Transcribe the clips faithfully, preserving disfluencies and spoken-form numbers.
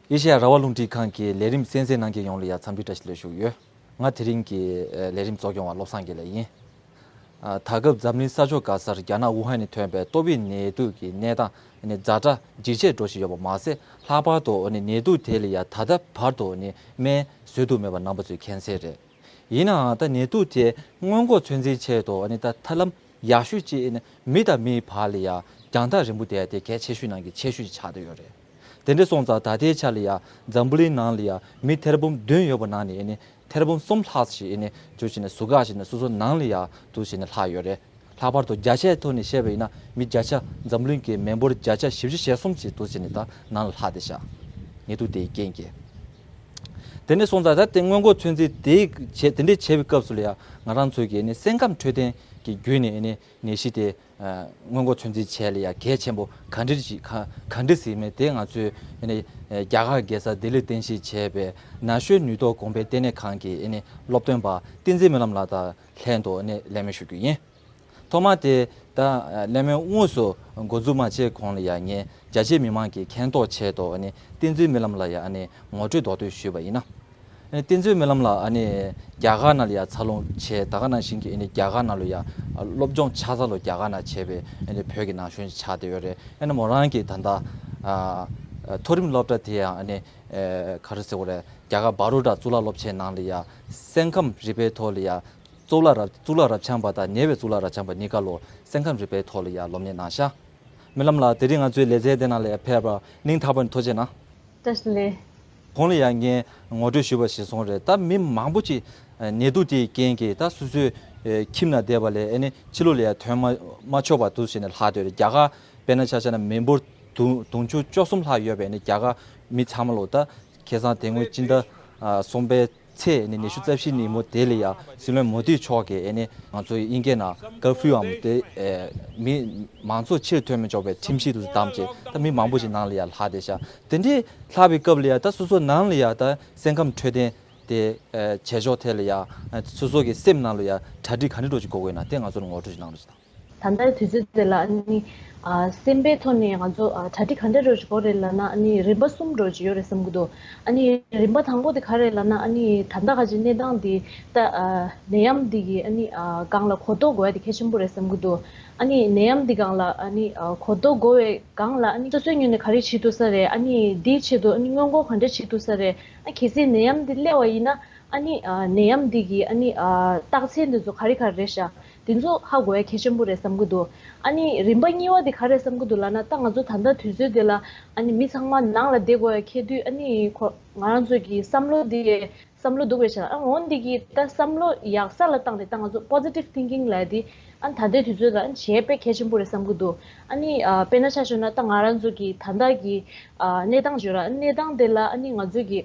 ཨེ་ཤེ་ཡ་རང་དབང་རླུང་འཕྲིན་ཁང་གི་ལས་རིམ་གསན་གཟིགས་གནང་མཁན་ཡོངས་ལ་ཡང་འཚམས་འདྲི་བཀྲ་ཤིས་བདེ་ལེགས་ཞུ་གི་ཡོད། ང་དེ་རིང་གི་ལས་རིམ་གཙོ་སྐྱོང་བ་བློ་བཟང་དགེ་ལེགས་ཡིན། ད་སྐབས་འཛམ་གླིང་ས་ཕྱོགས་ག་སར་རྒྱ་ནག་ཝུ་ཧན་ནས་ཐོན་པའི་ཏོག་དབྱིབས་ནད་དུག་གི་གནས་སྟངས་ཛ་དྲག་ཇེ་ཆེར་འགྲོ་བཞིན་ཡོད་པ་མ་ཟད། ལྷག་པར་དུ་ནད་དུག་དེ་ལ་ཡང་ད་ལྟ་བར་དུ་སྨན་བཟོས་ཐུབ་མེད་པ་རྣམ་པ་ཚོས་མཁྱེན་གསལ་རེད། ཡིན་ནའང་ད་ནད་དུག་དེ་སྔོན་འགོག་ཚོད་འཛིན་ཆེད་དུ་ད་ཐབས་ལམ་ཡག་ཤོས་ཅིག་ནི་མི་དང་མིའི་བར་ལ་ཡང་རྒྱང་ཐག་རིང་པོ་བསྡད་ཡ་དེ་གལ་ཆེ་ཤོས་ནང་གི་ཆེ་ཤོས་ཅིག་ཆགས་བསྡད་ཡོད་རེད། དེ་འདྲ་སོང་ཙང་ད་ལྟའི་ཆ་ལ་ཡང་འཛམ་བུ་གླིང་ནང་ལ་ཡང་མི་ཐེར་འབུམ་བདུན་ཡོད་པ་ནང་ནས་ནི་ཐེར་འབུམ་གསུམ་ལྷག་ཞིག་ནི་འདུག་བྱས་ནས་ཟུར་བཀག་བྱས་ནས་སོ་སོ་ནང་ལ་ཡང་འདུག་བྱས་ནས་ལྷག་ཡོད་རེད། ལྷག་པར་དུ་བརྒྱ་ཆའི་ཐོག་ནས་བཤད་པ་ཡིན་ན་མི་བརྒྱ་ཆ་འཛམ་གླིང་གི་མི་འབོར་བརྒྱ་ཆ་བཞི་བཅུ་ཞེ་གསུམ་ཞིག་འདུག་བྱས་ནས་ད་ནང་ལ་ལྷག་བསྡད་ཤག་ནད་དུག་དེའི་རྐྱེན་གྱིས། དེ་འདྲ་སོང་ཙང་ད་དེ་སྔོན་འགོག་ཚོད་འཛིན་དེ་བྱས་དེ་འདྲ་བྱས་པའི་སྐབས་སུ་ལ་ཡང་ང་རང་ཚོས་ཀྱིས་ནི་སེམས་ཁམས་འཕྲོད་བསྟེན་གྱི་བརྒྱུད་ནས་ནི་ནད་གཞི་དེ་སྔོན་འགོག་ཚོད་འཛིན་བྱས་ལ་ཡང་གལ་ཆེན་པོ་ག་འདྲ་ཞིག་ག་ག་འདྲ་ཟིག་མེད་དེ་ང་ཚོས་ནི་རྒྱ་གར་རྒྱལ་ས་ལྡི་ལིར་རྟེན་གཞི་བྱས་པའི་ན་གཞོན་ནུས་སྟོབས་གོང་འཕེལ་ལྟེ་གནས་ཁང་གི་ནི་སློབ་སྟོན་པ་བསྟན་འཛིན་རྨི་ལམ་ལགས་དང་ལྷན་དུ་ནི་གླེང་མོལ་ཞུ་རྒྱུ་ཡིན། ཐོག་མ་དེ་ད་གླེང་མོལ་དངོས་སུ་འགོ་འཛུགས་མ་བྱས་གོང་ལ་ཡང་ངས་རྒྱ་ཆེའི་མི་མང་གི་མཁྱེན་རྟོགས་ཆེད་དུ་ནི་བསྟན་འཛིན་རྨི་ལམ་ལ་ཡང་ནི་ངོ་སྤྲོད་མདོར་བསྡུས་ཞུས་པ་ཡིན་ན། བསྟན་འཛིན་རྨི་ལམ་ལགས་ནི་རྒྱ་གར་ནང་ལ་ཡང་འཚར་ལོངས་བྱས། ད་ག་ནང་བཞིན་གྱི་ནི་རྒྱ་གར་ནང་ལ་ཡང་སློབ་སྦྱོང་ཆ་ཚང་ལོ་རྒྱ་གར་ནང་བྱས་པའི་ནི་བོད་ཀྱི་ན་གཞོན་ཆགས་བསྡད་ཡོད་རེད། ཨ་ནི་མོ་རང་གི་ད་ལྟ་མཐོ་རིམ་སློབ་གྲྭ་དེ་ཡང་ནི་ག་རེ་ཟེར་དགོས་རེད། རྒྱ་གར་བྷ་རོ་ཌ་གཙུག་ལག་སློབ་ཆེན་ནང་ལ་ཡང་སེམས་ཁམས་རིག་པའི་ཐོག་ལ་ཡང་གཙུག་ལག་རབ་གཙུག་ལག་རབ་འབྱམས་པ་དང་ཉེ་བའི་གཙུག་ལག་རབ་འབྱམས་པ་གཉིས་ཀ་ལོ་སེམས་ཁམས་རིག་པའི་ཐོག་ལ་ཡང་སློབ་གཉེར་གནང་ཤག་རྨི་ལམ་ལགས་དེ་རིང་ང་ཚོའི་ལེ་ཚན་དེ་ནང་ལ་ཡང་ཕེབས་པར་སྙིང་ཐག་པ་ནས་ཐུགས་རྗེ་གནང་། བཀྲ་ཤིས་བདེ་ལེགས། གོང་ལ་ཡང་ངས་ངོ་སྤྲོད་ཞུས་པ་བཞིན་སོང་རེད། ད་མི་མང་པོ་ཅིག་ནད་དུག་དེའི་རྐྱེན་གྱིས་ད་སོ་སོའི་ཁྱིམ་ནང་བསྡད་པ་ལས་ཨ་ནི་ཕྱི་ལོགས་ལ་ཡང་ཐོན་མ་མ་ཆོག་པ་འདུག་བྱས་ནས་ལྷག་བསྡད་རེད། རྒྱ་གར་དཔེར་ན་ཆ་བཞག་ན་མི་འབོར་དུང་དུང་ཕྱུར་བཅུ་གསུམ་ལྷག་ཡོད་པས་ནི་རྒྱ་གར་མི་ཚང་མ་ལོ་ད་ཁ་སང་དེ་སྔོན་སྤྱི་ཟླ་གསུམ་པའི་ཚེས་ནི་ཉི་ཤུ་རྩ་བཞི་ཉིན་མོ་དེ་ལ་ཡང་སྲིད་བློན་མོ་དི་མཆོག་གིས་ཨ་ནི་ང་ཚོའི་དབྱིན་སྐད་ནང་ཀར་ཕིའུའམ་དེ་མི་མང་ཚོགས་ཕྱིར་ཐོན་མི་ཆོག་པའི་ཁྲིམས་གཞི་དེ་ཚོ་བསྡམས་བྱས་ད་མི་མང་པོ་ཞིག་ནང་ལ་ཡང་ལྷག་བསྡད་ཤག་དེ་འདྲའི་ལྷག་པའི་སྐབས་ལ་ཡང་ད་སོ་སོ་ནང་ལ་ཡང་ད་སེམས་ཁམས་འཕྲོད་བསྟེན་དེ་བྱེད་ཕྱོགས་ཐད་ལ་ཡང་སོ་སོ་གི་སེམས་ནང་ལ་ཡང་གྲ་སྒྲིག་ག་འདྲ་འདྲ་ཅིག་དགོས་དགོས་ན་དེ་ང་ཚོར་ངོ་སྤྲོད་ཅིག་གནང་རོགས་ཞུ་དང་། ད་ལྟའི་དུས་ཚོད་དེ་ལ་ཨ་ནི་ཨ་སེམས་པའི་ཐོག་ནས་ང་ཚོ་ཨ་གྲ་སྒྲིག་ག་འདྲ་འདྲ་ཅིག་དགོས་རེད་ལབ་ན། ཨ་ནི་རིམ་པ་གསུམ་འདྲ་ཅིག་ཡོད་རེད་བསམ་གྱི་འདུག་ཨ་ནི་རིམ་པ་དང་པོ་དེ་ག་རེ་ལབ་ན། ཨ་ནི་ད་ལྟ་ག་ཅིག་གནས་སྟངས་འདི་ད་ཨ་ནད་ཡམས་འདི་གི་ཨ་ནི་ཨ་སྒང་ལ་གོ་རྟོགས་དགོས་ཡ་དེ་གལ་ཆེན་པོ་རེད་བསམ་གྱི་འདུག་ཨ་ནི་ནད་ཡམས་འདི་སྒང་ལ་ཨ་ནི་ཨ་གོ་རྟོགས་དགོས་པའི་སྒང་ལ་ཨ་ནི་སོ་སོའི་ངོས་ནས་ག་རེ་བྱེད་ཐུབ་ས་རེད། ཨ་ནི་འདིའི་ཆེད་དུ་ཨ་ནི་སྔོན་འགོག་ག་འདྲ་བྱེད་ཐུབ་ས་རེད། ཨ་གལ་སྲིད་ནད་ཡམས་འདི་སླེབས་པ་ཡིན་ན་ཨ་ནི་ཨ་ནད་ཡམས་འདི་གི་ཨ་ནི་ཨ་རྟགས་མཚན་འདི་ཚོ་ག་རེ་ག་རེ་རེད་ཤག་དེ་ཚོ་ཧ་གོ་ཡ་གལ་ཆེན་པོ་རེད་བསམ་གྱི་འདུག་ཨ་ནི་རིམ་པ་གཉིས་པ་དེ་ག་རེ་བསམ་གྱི་འདུག་ལབ་ན། ད་ང་ཚོ་ད་ལྟ་དུས་ཚོད་དེ་ལ་ཨ་ནི་མི་ཚང་མ་ནང་ལ་བསྡད་དགོས་ཡ་འཁེལ་དུས་ཨ་ནི་ཁོ་ང་རང་ཚོ་གི་བསམ་བློ་དེ་བསམ་བློ་འདུག་པའི་ཆ་ཨ་འོ་འདི་གི་ད་བསམ་བློ་ཡག་ས་ལ་བཏང་སྟེ་ད་ང་ཚོ་positive thinking་ལབ་ཡ་དེ་ཨ་ནི་ད་ལྟའི་དུས་ཚོད་ལ་ཨ་ནི་བྱས་དཔེ་གལ་ཆེན་པོ་རེད་བསམ་གྱི་འདུག་ཨ་ནི་ཨ་དཔེར་ན་ཆ་བཞག་ན་ད་ང་རང་ཚོ་གི་ད་ལྟ་གི་ཨ་གནས་སྟངས་བརྗོད་ར། གནས་སྟངས་དེ་ལ་ཨ་ནི་ང་ཚོ་གི་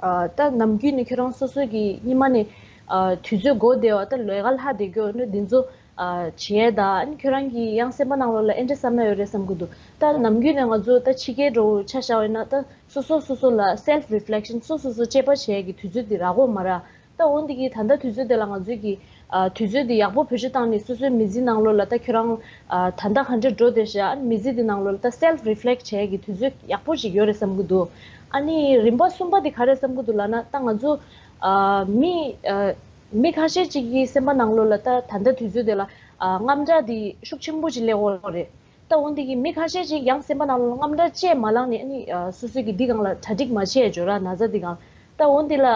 ཨ་ད་ནམ་རྒྱུན་ནས་ཁྱོད་རང་སོ་སོ་གི་སྔོན་མ་ནས་ཨ་དུས་ཚོད་འགོར་བསྡད་པ་ད་ལས་ཀ་ལྷག་བསྡད་རྒྱུ་ནི་འདི་ཚོ་ཨ་བྱས་ད། ཨ་ནི་ཁྱོད་རང་གི་ཡང་སེམས་པ་ནང་ལོགས་ལ་ཨེ་འདྲ་བསམ་ན་ཡོད་རེད་བསམ་གྱི་འདུག་ད་ནམ་རྒྱུན་ནས་ང་ཚོ་ད་ཕྱི་རྒྱལ་འགྲོ་ཆ་བཞག་པ་ཡིན་ན་ད་སོ་སོ་སོ་སོ་ལ་self reflection སོ་སོ་སོ་དཔྱད་པ་བྱེད་ཡ་གི་དུས་ཚོད་འདི་རག་གི་ཡོད་མ་རེད། ད་འོ་འདི་གི་ད་ལྟ་དུས་ཚོད་འདི་ལ་ང་ཚོས་ཀྱི་ཨ་དུས་ཚོད་འདི་ཡག་པོ་བེད་སྤྱོད་བཏང་ནས་སོ་སོའི་མི་ཚེ་ནང་ལོགས་ལ་ད་ཁྱོད་རང་ཨ་ད་ལྟ་ག་འདྲ་འགྲོ་བསྡད་ཤག་ཨ་ནི་མི་ཚེ་འདི་ནང་ལོགས་ལ་ད་self reflect བྱེད་ཡ་གི་དུས་ཚོད་ཡག་པོ་ཞིག་ཡོད་རེད་བསམ་གྱི་འདུག་ཨ་ནི་རིམ་པ་གསུམ་པ་འདི་ག་རེ་བསམ་གྱི་འདུག་ལབ་ན། ད་ང་ཚོ་ཨ་མི་ཨ་མི་ཁ་ཤས་ཅིག་གི་སེམས་པ་ནང་ལོགས་ལ་ད་ད་ལྟ་དུས་ཚོད་འདི་ལ་ཨ་དངངས་སྐྲག་འདི་ཤུགས་ཆེན་པོ་ཅིག་སླེབས་ཡོད་རེད། ད་འོ་འདི་གི་མི་ཁ་ཤས་ཅིག་ཡང་སེམས་པ་ནང་ལ་དངངས་སྐྲག་བཅས་མ་ལངས་ནས་ཨ་ནི་ཨ་སོ་སོ་གི་འདི་སྒང་ལ་གྲ་སྒྲིག་མ་བྱས་འཇོག་ར་ན་ཚ་འདི་སྒང་། ད་འོ་འདི་ལ་ཨ་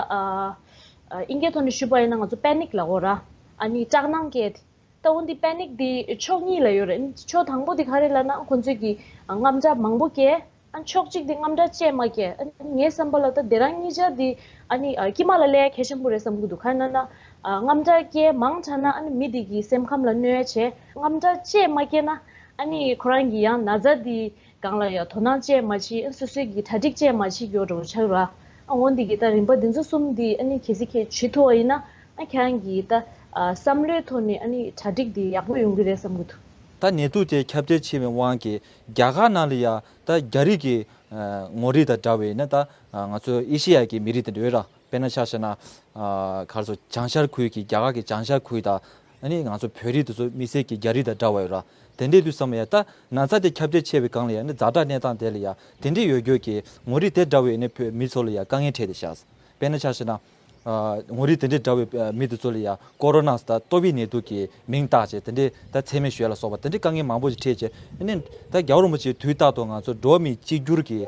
ཨ་དབྱིན་སྐད་ཐོག་ནས་ཞུས་པ་ཡིན་ན་ང་ཚོ་panic ལབ་ཀྱི་ཡོད་ར། ཨ་ནི་སྐྲག་སྣང་སྐྱེས་ཏེ། ད་འོ་འདི་panic འདི་ཕྱོགས་གཉིས་ལ་ཡོད་རེད། ཕྱོགས་དང་པོ་འདི་ག་རེ་ལབ་ན་ཁོང་ཚོས་ཀྱི་ཨ་དངངས་སྐྲག་མང་པོ་སྐྱེས། ཨ་ཕྱོགས་གཅིག་དེ་དངངས་སྐྲག་བཅས་མ་སྐྱེས། ཨ་ངའི་བསམ་པ་ལ་ད་དེ་རང་གཉིས་ཆ་དེ་ཨ་ནི་ཨ་དཀྱིལ་མ་ལ་སླེབས་ཡ་གལ་ཆེན་པོ་རེད་བསམ་གྱི་འདུག་ག་ཡིན་ན་ན་ཨ་དངངས་སྐྲག་སྐྱེས་མང་དྲགས་ན་ཨ་ནི་མི་དེ་གི་སེམས་ཁམས་ལ་གནོད་ཡ་བྱས། དངངས་སྐྲག་བཅས་མ་སྐྱེས་ན་ཨ་ནི་ཁོ་རང་གི་ཡང་ན་ཚ་དེ་སྒང་ལ་ཡང་དོ་སྣང་བཅས་མ་བྱས། ཨ་སོ་སོའི་གི་གྲ་སྒྲིག་བཅས་མ་བྱས་ཡོད་འགྲོ་ཆགས་ར། ཨ་འོ་འདི་གི་ད་རིམ་པ་འདི་ཚོ་གསུམ་འདི་ཨ་ནི་གལ་སྲིད་ཁྱེད་བྱེད་ཐུབ་པ་ཡིན་ན་ཨ་ཁྱེད་རང་གི་ད་ཨ་བསམ་བློའི་ཐོག་ནས་ཨ་ནི་གྲ་སྒྲིག་འདི་ཡག་པོ་ཡོང་གི་རེད་བསམ་གྱི་འདུག་ད་ནད་དུག་དེ་ཁྱབ་གདལ་ཕྱིན་པའི་དབང་གིས་རྒྱ་གར་ནང་ལ་ཡ་ད་རྒྱ་རིགས་ཀྱི་ངོ་རིས་དང་འདྲ་བའི་ན་ད་ང་ཚོ་ཨེ་ཤེ་ཡ་གི་མི་རིགས་དེ་འདྲ་ཡོད་ར། དཔེར་ན་ཆ་བཞག་ན་ག་རེ་ཟེར། བྱང་ཤར་ཁུལ་གྱི་རྒྱ་གར་གྱི་བྱང་ཤར་ཁུལ་དང་ ཨ་ནི་ང་ཚོ་བོད་རིགས་དེ་ཚོ་དམིགས་བསལ་གྱི་རྒྱ་རིགས་དང་འདྲ་བ་ཡོད་ར། དེ་འདྲས་དུས་ཙམ་ཡ་ད་ན་ཚ་དེ་ཁྱབ་གདལ་ཆེ་བའི་སྒང་ལ་ཡ་ནི་ཛ་དྲག་གནས་སྟངས་དེ་ལ་ཡ་དེ་འདྲས་ཡོད་རྒྱུ་གི་ངོ་རིས་དེ་འདྲ་བའི་ནི་བོད་མི་ཚོ་ལ་ཡ་དཀའ་ངལ་འཕྲད་དེ་ཤག་དཔེར་ན་ཆ་བཞག་ན། ཨ་ངོ་རིས་དེ་འདྲས་འདྲ་བའི་ཨ་མི་དེ་ཚོ་ལ་ཡ་ཀོ་རོ་ན་ད་ལྟོ་བའི་ནད་དུག་གི་མིང་བཏགས་བྱས་དེ་འདྲས་ད་མཚན་སྨད་ཞུ་ཡ་ལ་སོགས་པ་དེ་འདྲས་དཀའ་ངལ་མང་པོ་ཞིག་འཕྲད་བྱས་ཨ་ནི་ད་རྒྱལ་བ་རིན་པོ་ཆེས་དུས་རྟག་ཏུ་ང་ཚོ་འགྲོ་བ་མིའི་གཅིག་གྱུར་གྱི་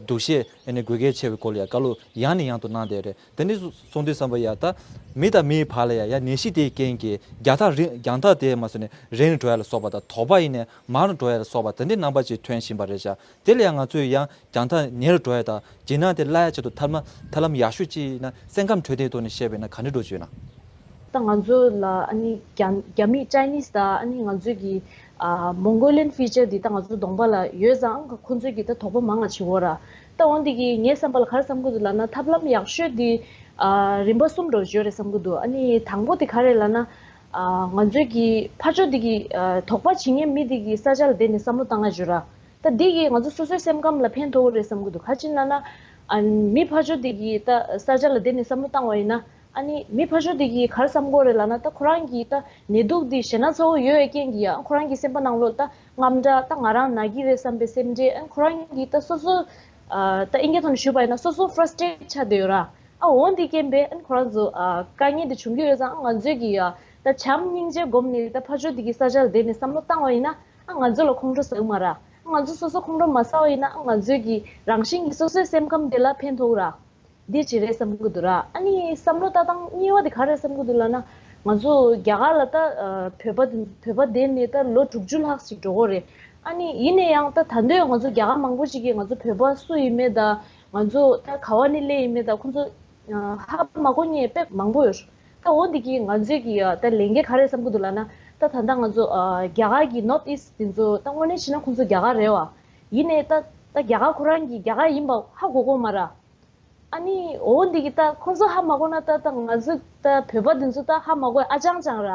འདུ་ཤེས་ཨ་ནི་དགོས་གལ་ཆེ་བའི་སྐོར་ལ་ཡ་བཀའ་སློབ་ཡང་ནས་ཡང་དུ་གནང་བསྡད་རེད། དེ་འདྲས་སོང་དུས་ཙམ་པ་ཡ་ད་མི་དང་མིའི་བར་ལ་ཡ་ཡ་ནད་གཞི་དེའི་རྐྱེན་གྱིས་རྒྱང་ཐག་རིང་རྒྱང་ཐག་དེ་མ་སོང་ནས་རིང་རུ་འགྲོ་ཡ་ལ་སོགས་པ་དང་དོགས་པ་ཡིན་ནས་མང་རུ་འགྲོ་ཡ་ལ་སོགས་པ་དེ་འདྲའི་རྣམ་པ་ཅིག་ཐོན་བཞིན་པ་རེད་ཤག་དེ་ལ་ཡང་ང་ཚོས་ཡང་རྒྱང་ཐག་ཉེ་རུ་འགྲོ་ཡ་དང་རྗེས་གནང་དེ་སླ་ཡ་ཆེད་དུ་ཐབས་ལམ་ཐབས་ལམ་ཡག་ཤོས་ཅིག་ཡིན་ན་སེམས་ཁམས་འཕྲོད་བསྟེན་ཐོག་ནས་བཤད་པ་ཡིན་ན་ག་འདྲ་འགྲོ་རྒྱུ་ཡོད་ན། ད་ང་ཚོ་ལ་ཨ་ནི་རྒྱ་རྒྱ་མི་Chinese་དང་ཨ་ནི་ང་ཚོའི་གི་ཨ་Mongolian feature་འདི་ད་ང་ཚོ་གདོང་པ་ལ་ཡོད་ཙང་ཁོ་ཚོའི་གི་ད་དོགས་པ་མང་ང་བྱེད་འོ་ར། ད་འོན་ཏེ་གི་ངའི་བསམ་པ་ལ་ག་རེ་བསམ་གི་འདུག་ལབ་ན་ཐབས་ལམ་ཡག་ཤོས་འདི་ཨ་རིམ་པ་གསུམ་འགྲོ་བརྗོད་རེད་བསམ་གི་འདུག་ཨ་ནི་དང་པོ་དེ་ག་རེ་ལབ་ན་ཨ་ང་ཚོའི་གི་ཕར་ཕྱོགས་འདི་གི་ཨ་དོགས་པ་བྱེད་མཁན་མི་འདི་གི་ས་ཆ་ལ་བསྡད་ནས་བསམ་བློ་བཏང་ང་བརྗོད་ར། ད་འདི་གིས་ང་ཚོ་སོ་སོའི་སེམས་ཁམས་ལ་ཕན་ཐོགས་ཀྱི་རེད་བསམ་གྱི་འདུག་ག་ཅི་ལབ་ན། ཨ་མི་ཕར་ཕྱོགས་དེ་གིས་ད་ས་ཆ་ལ་བསྡད་ནས་བསམ་བློ་བཏང་བ་ཡིན་ན། ཨ་ནི་མི་ཕར་ཕྱོགས་དེ་གིས་ག་རེ་བསམ་གྱི་རེད་ལབ་ན། ད་ཁོ་རང་གིས་ད་ནད་དུག་འདི་ཞེད་སྣང་ཚ་བོ་ཡོད་པའི་རྐྱེན་གྱིས་ཡང་ཁོ་རང་གི་སེམས་པ་ནང་ལོགས་ད་དངངས་སྐྲག་ད་ང་རང་ན་གི་རེད་བསམ་པའི་སེམས་ཁྲལ། ཨ་ཁོ་རང་གིས་ད་སོ་སོ་ཨ་ད་ཨིན་སྐད་ཐོག་ནས་ཞུས་པ་ཡིན་ན་སོ་སོ་frustrate་ཆགས་བསྡད་ཡོད་ར། ཨ་འོ་འདི་རྐྱེན་པས་ཨ་ཁོ་རང་ཚོ་ཨ་དཀའ་ངལ་འདི་བྱུང་གི་ཡོད་ཙང་ང་ཚོས་ཀྱིས་ཡ་ད་བྱམས་སྙིང་རྗེ་བསྒོམས་ནས་ད་ཕར་ཕྱོགས་འདི་གི་ས་ཆ་ལ་བསྡད་ནས་བསམ་བློ་བཏང་བ་ཡིན་ན། ཨ་ང་ཚོ་ལ་ཁོང་ཁྲོ་ཟ་གི་མ་རེད། ང་ཚོ་སོ་སོ་ཁོང་ཁྲོ་མ་ཟ་བ་ཡིན་ན་ང་ཚོའི་གི་རང་བཞིན་གྱི་སོ་སོའི་སེམས་ཁམས་དེ་ལ་ཕན་ཐོགས་ར། འདི་ཅི་རེད་བསམ་གི་འདུག་ར། ཨ་ནི་བསམ་བློ་ལྟ་སྟངས་གཉིས་པ་དེ་ག་རེ་བསམ་གི་འདུག་ལབ་ན། ང་ཚོ་རྒྱ་གར་ལ་ད་ཨ་བོད་པ་བོད་པ་བསྡད་ནས་ད་ལོ་དྲུག་ཅུ་ལྷག་ཅིག་འགྲོ་གི་རེད། ཨ་ནི་ཡིན་ན་ཡང་ད་ད་འདོད་ང་ཚོ་རྒྱ་གར་མང་པོ་ཅིག་གིས་ང་ཚོ་བོད་པ་སུ་ཡིན་མེད་ད་ང་ཚོ་ད་ག་བ་ནས་སླེབས་ཡིན་མེད་ད་ཁོང་ཚོ་ཧ་མ་གོ་མཁན་དཔེ་མང་པོ་ཡོད། ད་འོ་འདི་གིས་ང་ཚོས་ཀྱི་ད་ལས་འགན་ག་རེ་བསམ་གི་འདུག་ལབ་ན། ད་ད་ལྟ་ང་ཚོ་ཨ་རྒྱ་གར་གྱི་North East་དེ་ཚོ་ད་དངོས་གནས་བྱས་ན་ཁོང་ཚོ་རྒྱ་གར་རེད་བ། ཡིན་ནའི་ད་ད་རྒྱ་གར་ཁོ་རང་གིས་རྒྱ་གར་ཡིན་པ་ཧ་གོ་གོ་མ་ར། ཨ་ནི་འོ་འདི་གིས་ད་ཁོང་ཚོ་ཧ་མ་གོ་ན་ད་ད་ང་ཚོ་ད་བོད་པ་དེ་ཚོ་ད་ཧ་མ་གོ་ཨ་ཅང་ཅང་ར།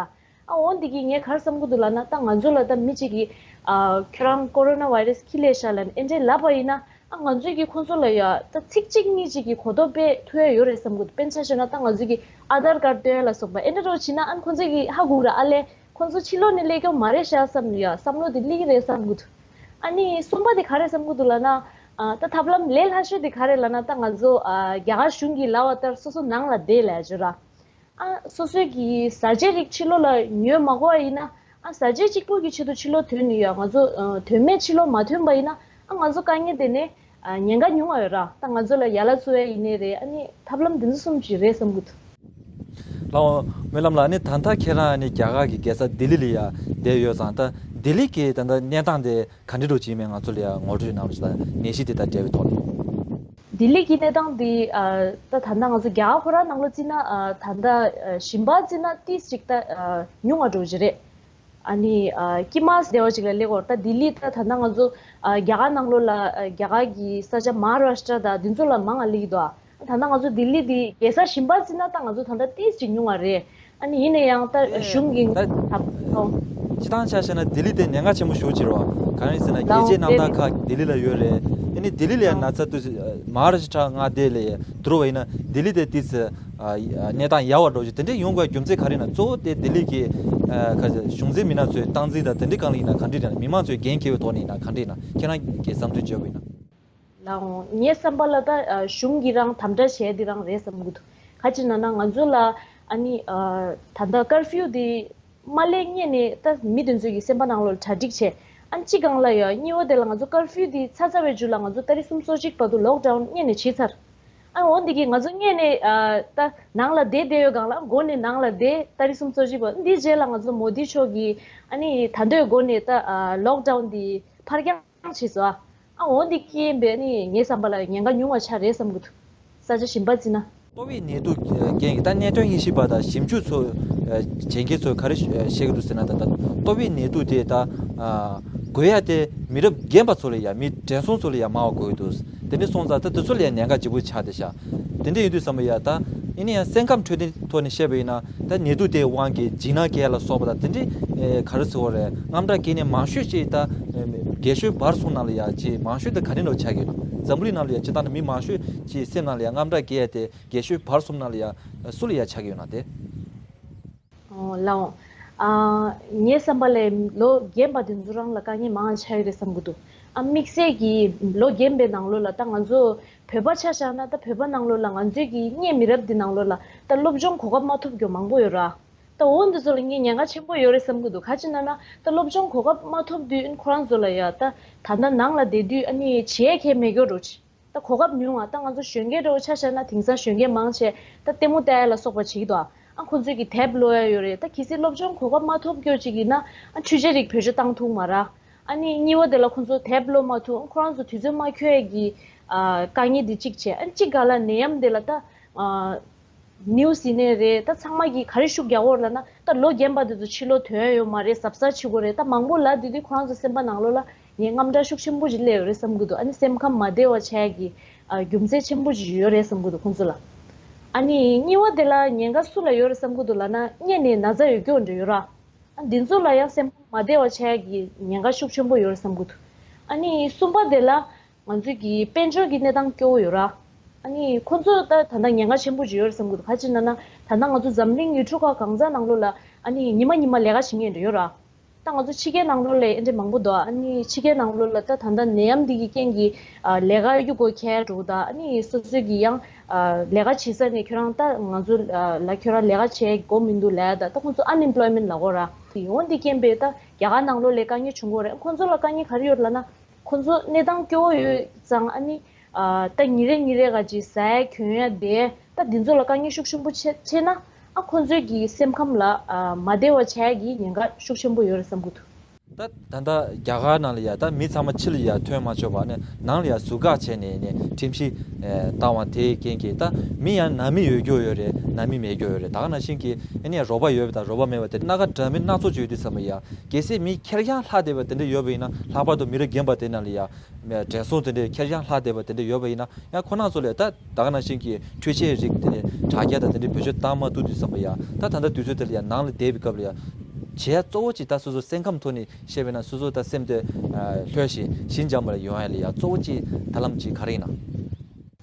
ཨ་འོ་འདི་གིས་ངས་ག་རེ་བསམ་གི་འདུག་ལབ་ན། ད་ང་ཚོ་ལ་ད་མི་གཅིག་གིས་ཨ་ཁྱོད་རང་ཀོ་རོ་ན་བྷའི་རེ་སི་ཁྱི་ལས་ཤ་ལབ་ནས་ཨེ་འདྲས་ལབ་པ་ཡིན་ན། ཨ་ང་ཚོས་ཀྱིས་ཁོང་ཚོ་ལ་ཡ་ད་ཚིག་གཅིག་གཉིས་གཅིག་གིས་གོ་རྟོགས་སྤེལ་ཐུབ་ཡ་ཡོད་རེད་བསམ་གི་འདུག་དཔེར་ན་ཆ་བཞག་ན་ད་ང་ཚོས་ཀྱིས་ཨ་དྷར་ཀར་སྟོན་ཡ་ལ་སོགས་པ་ཨེ་འདྲ་རོ་བྱས་ན་ཨ་ཁོང་ཚོས་ཀྱིས་ཧ་གོ་ར། ཨ་ལས་ཁོང་ཚོ་ཕྱི་ལོགས་ནས་སླེབས་ཀྱི་མ་རེད་ཤག་བསམ་ཡ་བསམ་བློ་དེ་སླེབས་ཀྱི་རེད་བསམ་གི་འདུག་ཨ་ནི་གསུམ་པ་དེ་ག་རེ་བསམ་གི་འདུག་ལབ་ན། ཨ་ད་ཐབས་ལམ་ལས་སླ་ཤོས་དེ་ག་རེ་ལབ་ན། ད་ང་ཚོ་ཨ་རྒྱ་གར་གཞུང་གིས་ལབ་པ་ལྟར་སོ་སོ་ནང་ལ་བསྡད་ལབ་ཡ་བྱོས་ར། ཨ་སོ་སོའི་གི་བཟའ་བཅའ་རིགས་ཕྱི་ལོགས་ལ་ཉོས་མ་དགོས་པ་ཡིན་ན། ཨ་བཟའ་བཅའ་གཅིག་པོ་གི་ཆེད་དུ་ཕྱི་ལོགས་ཐོན་ནས་ཡ་ང་ཚོ་ཨ་དོན་མེད་ཕྱི་ལོགས་མ་ཐོན་པ་ཡིན་ན། ཨ་ང་ཚོ་དཀའ་ངལ་དེ་ནས་ཨ་ཉེན་ཁ་ཉུང་བ་ཡོད་ར། ད་ང་ཚོ་ལ་ཡ་ལ་བཙུགས་ཡ་ཡིན་ནའི་རེད། ཨ་ནི་ཐབས་ལམ་འདི་ཚོ་གསུམ་ཅིག་རེད་བསམ་གི་འདུག་ལགས་འོ། སྨོན་ལམ་ལགས། ཨ་ནི་ད་ལྟ་ཁྱེད་རང་ཨ་ནི་རྒྱ་གར་གྱི་རྒྱལ་ས་ལྡི་ལི་ལ་ཡ་བསྡད་ཡོད་ཙང་། ད་ལྡི་ལི་གི་ད་ལྟ་གནས་སྟངས་དེ་ག་འདྲ་འདྲ་ཅིག་ཡིན་མིན་ང་ཚོ་ལ་ཡ་ངོ་སྤྲོད་གནང་རོགས་ཞུ། ད་ནད་གཞི་དེ་དང་འབྲེལ་བའི་ཐོག་ནས། ལྡི་ལི་གི་གནས་སྟངས་འདི་ཨ་ད་ད་ལྟ་ང་ཚོ་རྒྱ་གར་ཁོ་རང་ནང་ལོགས་བརྩིས་ན། ཨ་ད་ལྟ་ཨ་ཞིང་པ་བརྩིས་ན་ཏིས་ཅིག་ད་ཨ་ཉུང་བ་འགྲོ་གི་རེད། ཨ་ནི་ཨ་དཀྱིལ་མ་སྡེ་བ་ཅིག་ལ་སླེབས་ཀྱི་ཡོད་རེད། ད་ལྡི་ལི་ད་ད་ལྟ་ང་ཚོ་ཨ་རྒྱ་གར་ནང་ལོགས་ལ་ཨ་རྒྱ་གར་གྱི་ས་ཆ་མ་ཧཱ་རཱ་ཤི་ཏྲ་དང་འདི་ཚོ་ལ་མང་ང་སླེབས་ཀྱི་འདུག་ཨ་ད་ལྟ་ང་ཚོ་ལྡི་ལི་འདི་རྒྱལ་ས་ཞིང་པ་བརྩིས་ན་ད་ང་ཚོ་ད་ལྟ་ཏིས་ཅིག་ཉུང་བ་རེད། ཨ་ནི་ཡིན་ན་ཡང་ད་གཞུང་གི་ད་ད་སྤྱིར་བཏང་ཆ་བཞག་ན་ལྡི་ལི་དེ་གནད་འགག་ཆེན་པོ་ཞེ་པོ་ཅིག་རེད་བ། གང་ཡིན་ཟེར་ན་རྒྱལ་སྤྱིའི་གནམ་ཐང་ཁག་ལྡི་ལི་ལ་ཡོད་རེད། ཨ་ནི་ལྡི་ལི་ལ་ཡ་ན་ཚ་དུས་མ་ཧཱ་རཱ་ཤི་ཏྲ་མངའ་སྡེ་ལ་ཡ་བསྡུར་བ་ཡིན་ན་ལྡི་ལི་དེ་ཏིས་ཨ་གནས་སྟངས་ཡག་པ་འགྲོ་རྒྱུ་དེ་འདྲས་ཡོང་དགོས་རྒྱུ་མཚན་ག་རེ་ཡིན་ན། གཙོ་བོ་དེ་ལྡི་ལི་གི་ཨ་ག་ཟེར་གཞུང་འཛིན་མི་སྣ་ཚོའི་སྟངས་འཛིན་དང་དེ་འདྲས་སྒང་ལ་ཡིན་ན་ག་འདྲས་རེད་ན། མི་མང་ཚོའི་འགན་འཁྱེར་བའི་ཐོག་ནས་ཡིན་ན་ག་འདྲས་ཡིན་ན། ཁྱེད་རང་གི་བསམ་ཚུལ་བརྗོད་པ་ཡིན་ན། ལགས་འོང་། ངའི་བསམ་པ་ལ་ད་ཨ་གཞུང་གིས་རང་དམ་དྲག་བྱས་དེ་རང་རེད་བསམ་གྱི་འདུག་ག་ཅི་ན་ན་ང་ཚོ་ལ་ཨ་ནི་ཨ་ད་ལྟ་ཀར་ཕིའུ་དེ་མ་སླེབས་སྔོན་ནས་ད་མི་དེ་ཚོའི་གི་སེམས་པ་ནང་ལོགས་ལ་གྲ་སྒྲིག་བྱས། ཨ་ནི་གཅིག་སྒང་ལ་ཡ་གཉིས་པ་དེ་ལ་ང་ཚོ་ཀར་ཕིའུ་དེ་ཚར་ཚར་བའི་མཇུག་ལ་ང་ཚོ་ཏ་རིག་སུམ་ཅུ་སོ་གཅིག་བར་དུ་ལོག་ཌའུན་སྔོན་ནས་བྱས་ཚར། ཨ་འོ་འདི་གིས་ང་ཚོ་སྔོན་ནས་ཨ་ད་ནང་ལ་བསྡད་བསྡད་ཡོད་སྒང་ལ་འགོ་ནས་ནང་ལ་བསྡད། ཏ་རིག་སུམ་ཅུ་སོ་གཅིག་བར། འདིའི་རྗེས་ལ་ང་ཚོ་མོ་དི་མཆོག་གིས་ཨ་ནི་ད་འདོད་འགོ་ནས་ད་ཨ་ལོག་ཌའུན་དེ་ཕར་འགྱངས་བྱས་སོང་ཨ། ཨ་འོ་འདི་རྐྱེན་པས་ནི་ངའི་བསམ་པ་ལ་ཉེན་ཁ་ཉུང་བ་ཆགས་རེད་བསམ་གྱི་འདུག་ས་ཆ་ཞིམ་པ་བརྩིས་ན། ལྟོ་བའི་ནད་དུག་རྐྱེན་གྱིས་ད་གནད་དོན་དབྱེ་ཞིབ་པ་དང་ཞིབ་འཇུག་ཚོ་ཨ་བྱེད་མཁན་ཚོས་ག་རེ་བཤད་ཀྱི་འདུག་ཟེར་ན། ད་ལྟ་ལྟོ་བའི་ནད་དུག་དེ་ད་ཨ་འགོས་ཡ་དེ་མི་རབས་རྒན་པ་ཚོ་ལ་ཡ། མི་དྲན་སྲུང་ཚོ་ལ་ཡ་མང་བ་འགོས་འདུག་དེ་འདྲ་སོང་ཙང་ད་དེ་ཚོ་ལ་ཡ་ཉེན་ཁ་ལྗིད་པོ་ཆགས་བསྡད་ཤག་དེ་འདྲ་ཡིན་དུས་ཙམ་པ་ཡ་ད་ཡིན་ན་ཡང་སེམས་ཁམས་འཕྲོད་བསྟེན་ཐོག་ནས་བཤད་པ་ཡིན་ན། ད་ནད་དུག་དེའི་དབང་གིས་འཇིགས་སྣང་སྐྱེ་ཡ་ལ་སོགས་པ་དང་དེ་འདྲའི་ཨེ་ག་རེ་ཟེར་དགོས་རེད། དངངས་སྐྲག་སྐྱེ་ནས་མང་ཤོས་ཅིག་ད་ཨེ་རྒས་ཤོས་བར་གསུམ་ནང་ལ་ཡ་ཅིག་མང་ཤོས་དེ་ག་རེ་འདྲ་བོ་ཆགས་ཀྱི་ཡོད་ན། འཛམ་བུ་གླིང་ནང་ལ་ཡ་སྤྱིར་བཏང་ནས་མི་མང་ཤོས་ཅིག་སེམས་ནང་ལ་ཡ་དངངས་སྐྲག་སྐྱེ་ཡ་དེ་རྒས་ཤོས་བར་གསུམ་ནང་ལ་ཡ་སུ་ལ་ཡ་ཆགས་ཀྱི་ཡོད་ན་དེ། ཨོ་ལགས་འོང་། ཨ། ངའི་བསམ་པ་ལས་ལོ་རྒན་པ་དེ་ཚོ་རང་ལ་དཀའ་ངལ་མང་ཆགས་ཡོད་རེད་བསམ་གྱི་འདུག་ཨ། དམིགས་བསལ་གྱི་ལོ་རྒན་པའི་ནང་ལོགས་ལ་ད་ང་ཚོ་བོད་པ་ཆ་བཞག་ན་ད་བོད་པ་ནང་ལོགས་ལ་ང་ཚོའི་གི་གནས་མི་རབས་འདི་ནང་ལོགས་ལ་ད་སློབ་སྦྱོང་གོ་སྐབས་མ་ཐོབ་རྒྱུ་མང་པོ་ཡོད་ར། ད་འོ་འདི་ཚོ་ལ་ངས་ཉེན་ཁ་ཆེན་པོ་ཡོད་རེད་བསམ་གྱི་འདུག་ག་ཅི་ན་ན་ད་སློབ་སྦྱོང་གོ་སྐབས་མ་ཐོབ་དུས་ཨིན་ཁོ་རང་ཚོ་ལ་ཡ་ད་ད་ལྟ་ནང་ལ་བསྡད་དུས་ཨ་ནི་བྱེད་ཡས་མཁན་མེད་རྒྱུ་རུ། ད་གོ་སྐབས་ཉུང་བ། ད་ང་ཚོ་གཞོན་སྐྱེས་འདྲ་བོ་ཆ་བཞག་ན་དེང་སང་གཞོན་སྐྱེས་མང་ཆེ་ད་ལྟད་མོ་ལྟ་ཡ་ལ་སོགས་པ་བྱེད་ཀྱི་འདུག་ཨ། ཁོ་ཚོས་ཀྱི་དེབ་ཀློག་ཡ་ཡོད་རེད། ད་གལ་སྲིད་སློབ་སྦྱོང་གོ་སྐབས་མ་ཐོབ་རྒྱུ་ཅིག་ཡིན་ན་ཨ་འཕྲུལ་ཆས་རིགས་བེད་སྤྱོད་བཏང་ཐུབ་མ་ར། ཨ་ནི་གཉིས་པ་དེ་ལ་ཁོ་ཚོ་དེབ་ཀློག་མ་ཐུབ། ཁོ་རང་ཚོ་དུས་ཚོད་མ་འཁྱོལ་ཡ་གི་ཨ་དཀའ་ངལ་དེ་གཅིག་བྱས། ཨ་གཅིག་ག་ལ་ནད་ཡམས་དེ་ལ་ད་ཨ་ནིའུ་སི་ནས་རེད། ད་ཚང་མ་གིས་ག་རེ་ཤུགས་རྒྱག་གོ་རེད་ལབ་ན་ད་ལོ་རྒན་པ་དེ་ཚོ་ཕྱི་ལོགས་ཐོན་ཡ་ཡོད་མ་རེད། གཟབ་གཟབ་བྱེད་དགོས་རེད། ད་མང་པོ་ལབ་དེ་དུས་ཁོ་རང་ཚོ་སེམས་པ་ནང་ལོགས་ལ་ངས་དངངས་སྐྲག་ཤུགས་ཆེན་པོ་ཞིག་སླེབས་ཡོད་རེད་བསམ་གྱི་འདུག་ཨ་ནི་སེམས་ཁམས་མ་བདེ་བ་ཆགས་ཀྱི་ཨ་རྒྱུ་མཚན་ཆེན་པོ་ཞིག་ཡོད་རེད་བསམ་གྱི་འདུག་ཁོང་ཚོ་ལ། ཨ་ནི་གཉིས་པ་དེ་ལ་ཉེན་ཁ་སུ་ལ་ཡོད་རེད་བསམ་གྱི་འདུག་ལབ་ན་གཉེན་ནས་ན་ཚ་ཡོད་རྒྱུ་འདྲ་ཡོད་ར། ཨ་འདི་ཚོ་ལ་ཡང་སེམས་ཁམས་མ་བདེ་བ་ཆགས་ཀྱི་ཉེན་ཁ་ཤུགས་ཆེན་པོ་ཡོད་རེད་བསམ་གྱི་འདུག་ཨ་ནི་གསུམ་པ་དེ་ལ་ང་ཚོའི་གི་དཔལ་འབྱོར་གྱི་གནས་སྟངས་སྐྱོ་བོ་ཡོད་ར། ཨ་ནི་ཁོང་ཚོ་ད་ད་ལྟ་ཉེན་ཁ་ཆེན་པོ་ཅིག་ཡོད་རེད་བསམ་གྱི་འདུག་ག་ཅི་ན་ན་ད་ལྟ་ང་ཚོ་འཛམ་གླིང་ཡུལ་གྲུ་ཁག་གང་ས་ནང་ལོགས་ལ་ཨ་ནི་ཉི་མ་ཉི་མ་ལས་ཀ་བྱེད་མཁན་འདྲ་ཡོད་ར། ད་ང་ཚོ་ཕྱི་རྒྱལ་ནང་ལོགས་ལ་ཨེ་འདྲ་མང་པོ་འདུག་ཨ་ནི་ཕྱི་རྒྱལ་ནང་ལོགས་ལ་ད་ད་ལྟ་ནད་ཡམས་འདི་གི་རྐྱེན་གྱིས་ཨ་ལས་ཀ་གཡུག་དགོས་ཁེལ་འགྲོ་གི། ད་ཨ་ནི་སོ་སོའི་གི་ཡང་ཨ་ལས་ཀ་བྱེད་ས་ནས་ཁྱོད་རང་ད་ང་ཚོ་ཨ་ལ་ཁྱོད་རང་ལས་ཀ་བྱེད་དགོས་མི་འདུག་ལབ། ད་ད་ཁོང་ཚོ་ཨན་ཨེམ་པོ་ལོའི་མེན་ཊི་ལབ་དགོས་ར། འོ་འདི་རྐྱེན་པས་ད་རྒྱ་གར་ནང་ལོགས་ལ་དཀའ་ངལ་བྱུང་གི་རེད། ཁོང་ཚོ་ལ་དཀའ་ངལ་ག་རེ་ཡོད་ལབ་ན། ཁོང་ཚོ་གནས་སྟངས་སྐྱོ་བོ་ཡོད་ཙང་ཨ་ནི་ཨ་ད་ཉིན་རེ་ཉིན་རེ་ག་ཅིག་ཟ་ཡ་གྱོན་ཡ་དེ་ད་འདི་ཚོ་ལ་དཀའ་ངལ་ཤུགས་ཆེན་པོ་ཆེ་ཆེ་ན་ཨ་ཁོང་ཚོའི་གི་སེམས་ཁམས་ལ་ཨ་མ་བདེ་བ་ཆགས་ཡ་གི་ཉེན་ཁ་ཤུགས་ཆེན་པོ་ཡོད་རེད་བསམ་གྱི་འདུག་ད་ད་ལྟ་རྒྱ་གར་ནང་ལ་ཡ་ད་མི་ཚང་མ་ཕྱི་ལ་ཡ་ཐོན་མ་ཆོག་པ་ནས་ནང་ལ་ཡ་ཟུར་བཀག་བྱས་ནས་ནས་ཁྲིམས་གཞི་ཨེ་བཏང་བ་དེའི་རྐྱེན་གྱིས་ད་མི་ཡང་ན་མི་ཡོད་རྒྱུ་ཡོད་རེད། ན་མི་མེད་རྒྱུ་ཡོད་རེད། ད་ག་ནང་བཞིན་གྱི་ཨ་ནི་རོགས་པ་ཡོད་པ་དང་རོགས་པ་མེད་པ་དེ་སྣ་ཁ་འདྲ་མིན་སྣ་ཚོགས་ཅིག་ཡོད་དུས་ཙམ་པ་ཡ། གལ་སྲིད་མི་ཁེར་རྐྱང་ལྷག་བསྡད་པ་དེ་འདྲ་ཡོད་པ་ཡིན་ན། ལྷག་པར་དུ་མི་རབས་རྒན་པ་དེ་ནང་ལ་ཡ་བགྲེས་སོང་དེ་འདྲ་ཁེར་རྐྱང་ལྷག་བསྡད་པ་དེ་འདྲ་ཡོད་པ་ཡིན་ན་ཡང་ཁོ་རང་ཚོ་ལ་ད་ད་ག་ནང་བཞིན་གྱི་འཕྲུལ་ཆས་རིགས་དེ་འདྲ་དྲ་རྒྱ་དང་དེ་འདྲ་བེད་སྤྱོད་བཏང་མ་ཐུབ་དུས་ཙམ་པ་ཡ། ད་ད་ལྟ་དུས་ཚོད་དེ་ལ་ཡ་ནང་ལ་བསྡད་པའི་སྐབས་ལ་ཡ་བྱེད་ཡ་གཙོ་བོ་གཅིག་ད་སོ་སོ་སེམས་ཁམས་ཐོག་ནས་བཤད་པ་ཡིན་ན་སོ་སོ་ད་སེམས་དེ་ལྷོད་ཞིང་ཞི་འཇམ་པ་ལ་ཡོང་ཡ་ལ་ཡ་གཙོ་བོ་གཅིག་ཐབས་ལམ་གཅིག་ག་རེ་ཡིན་ན།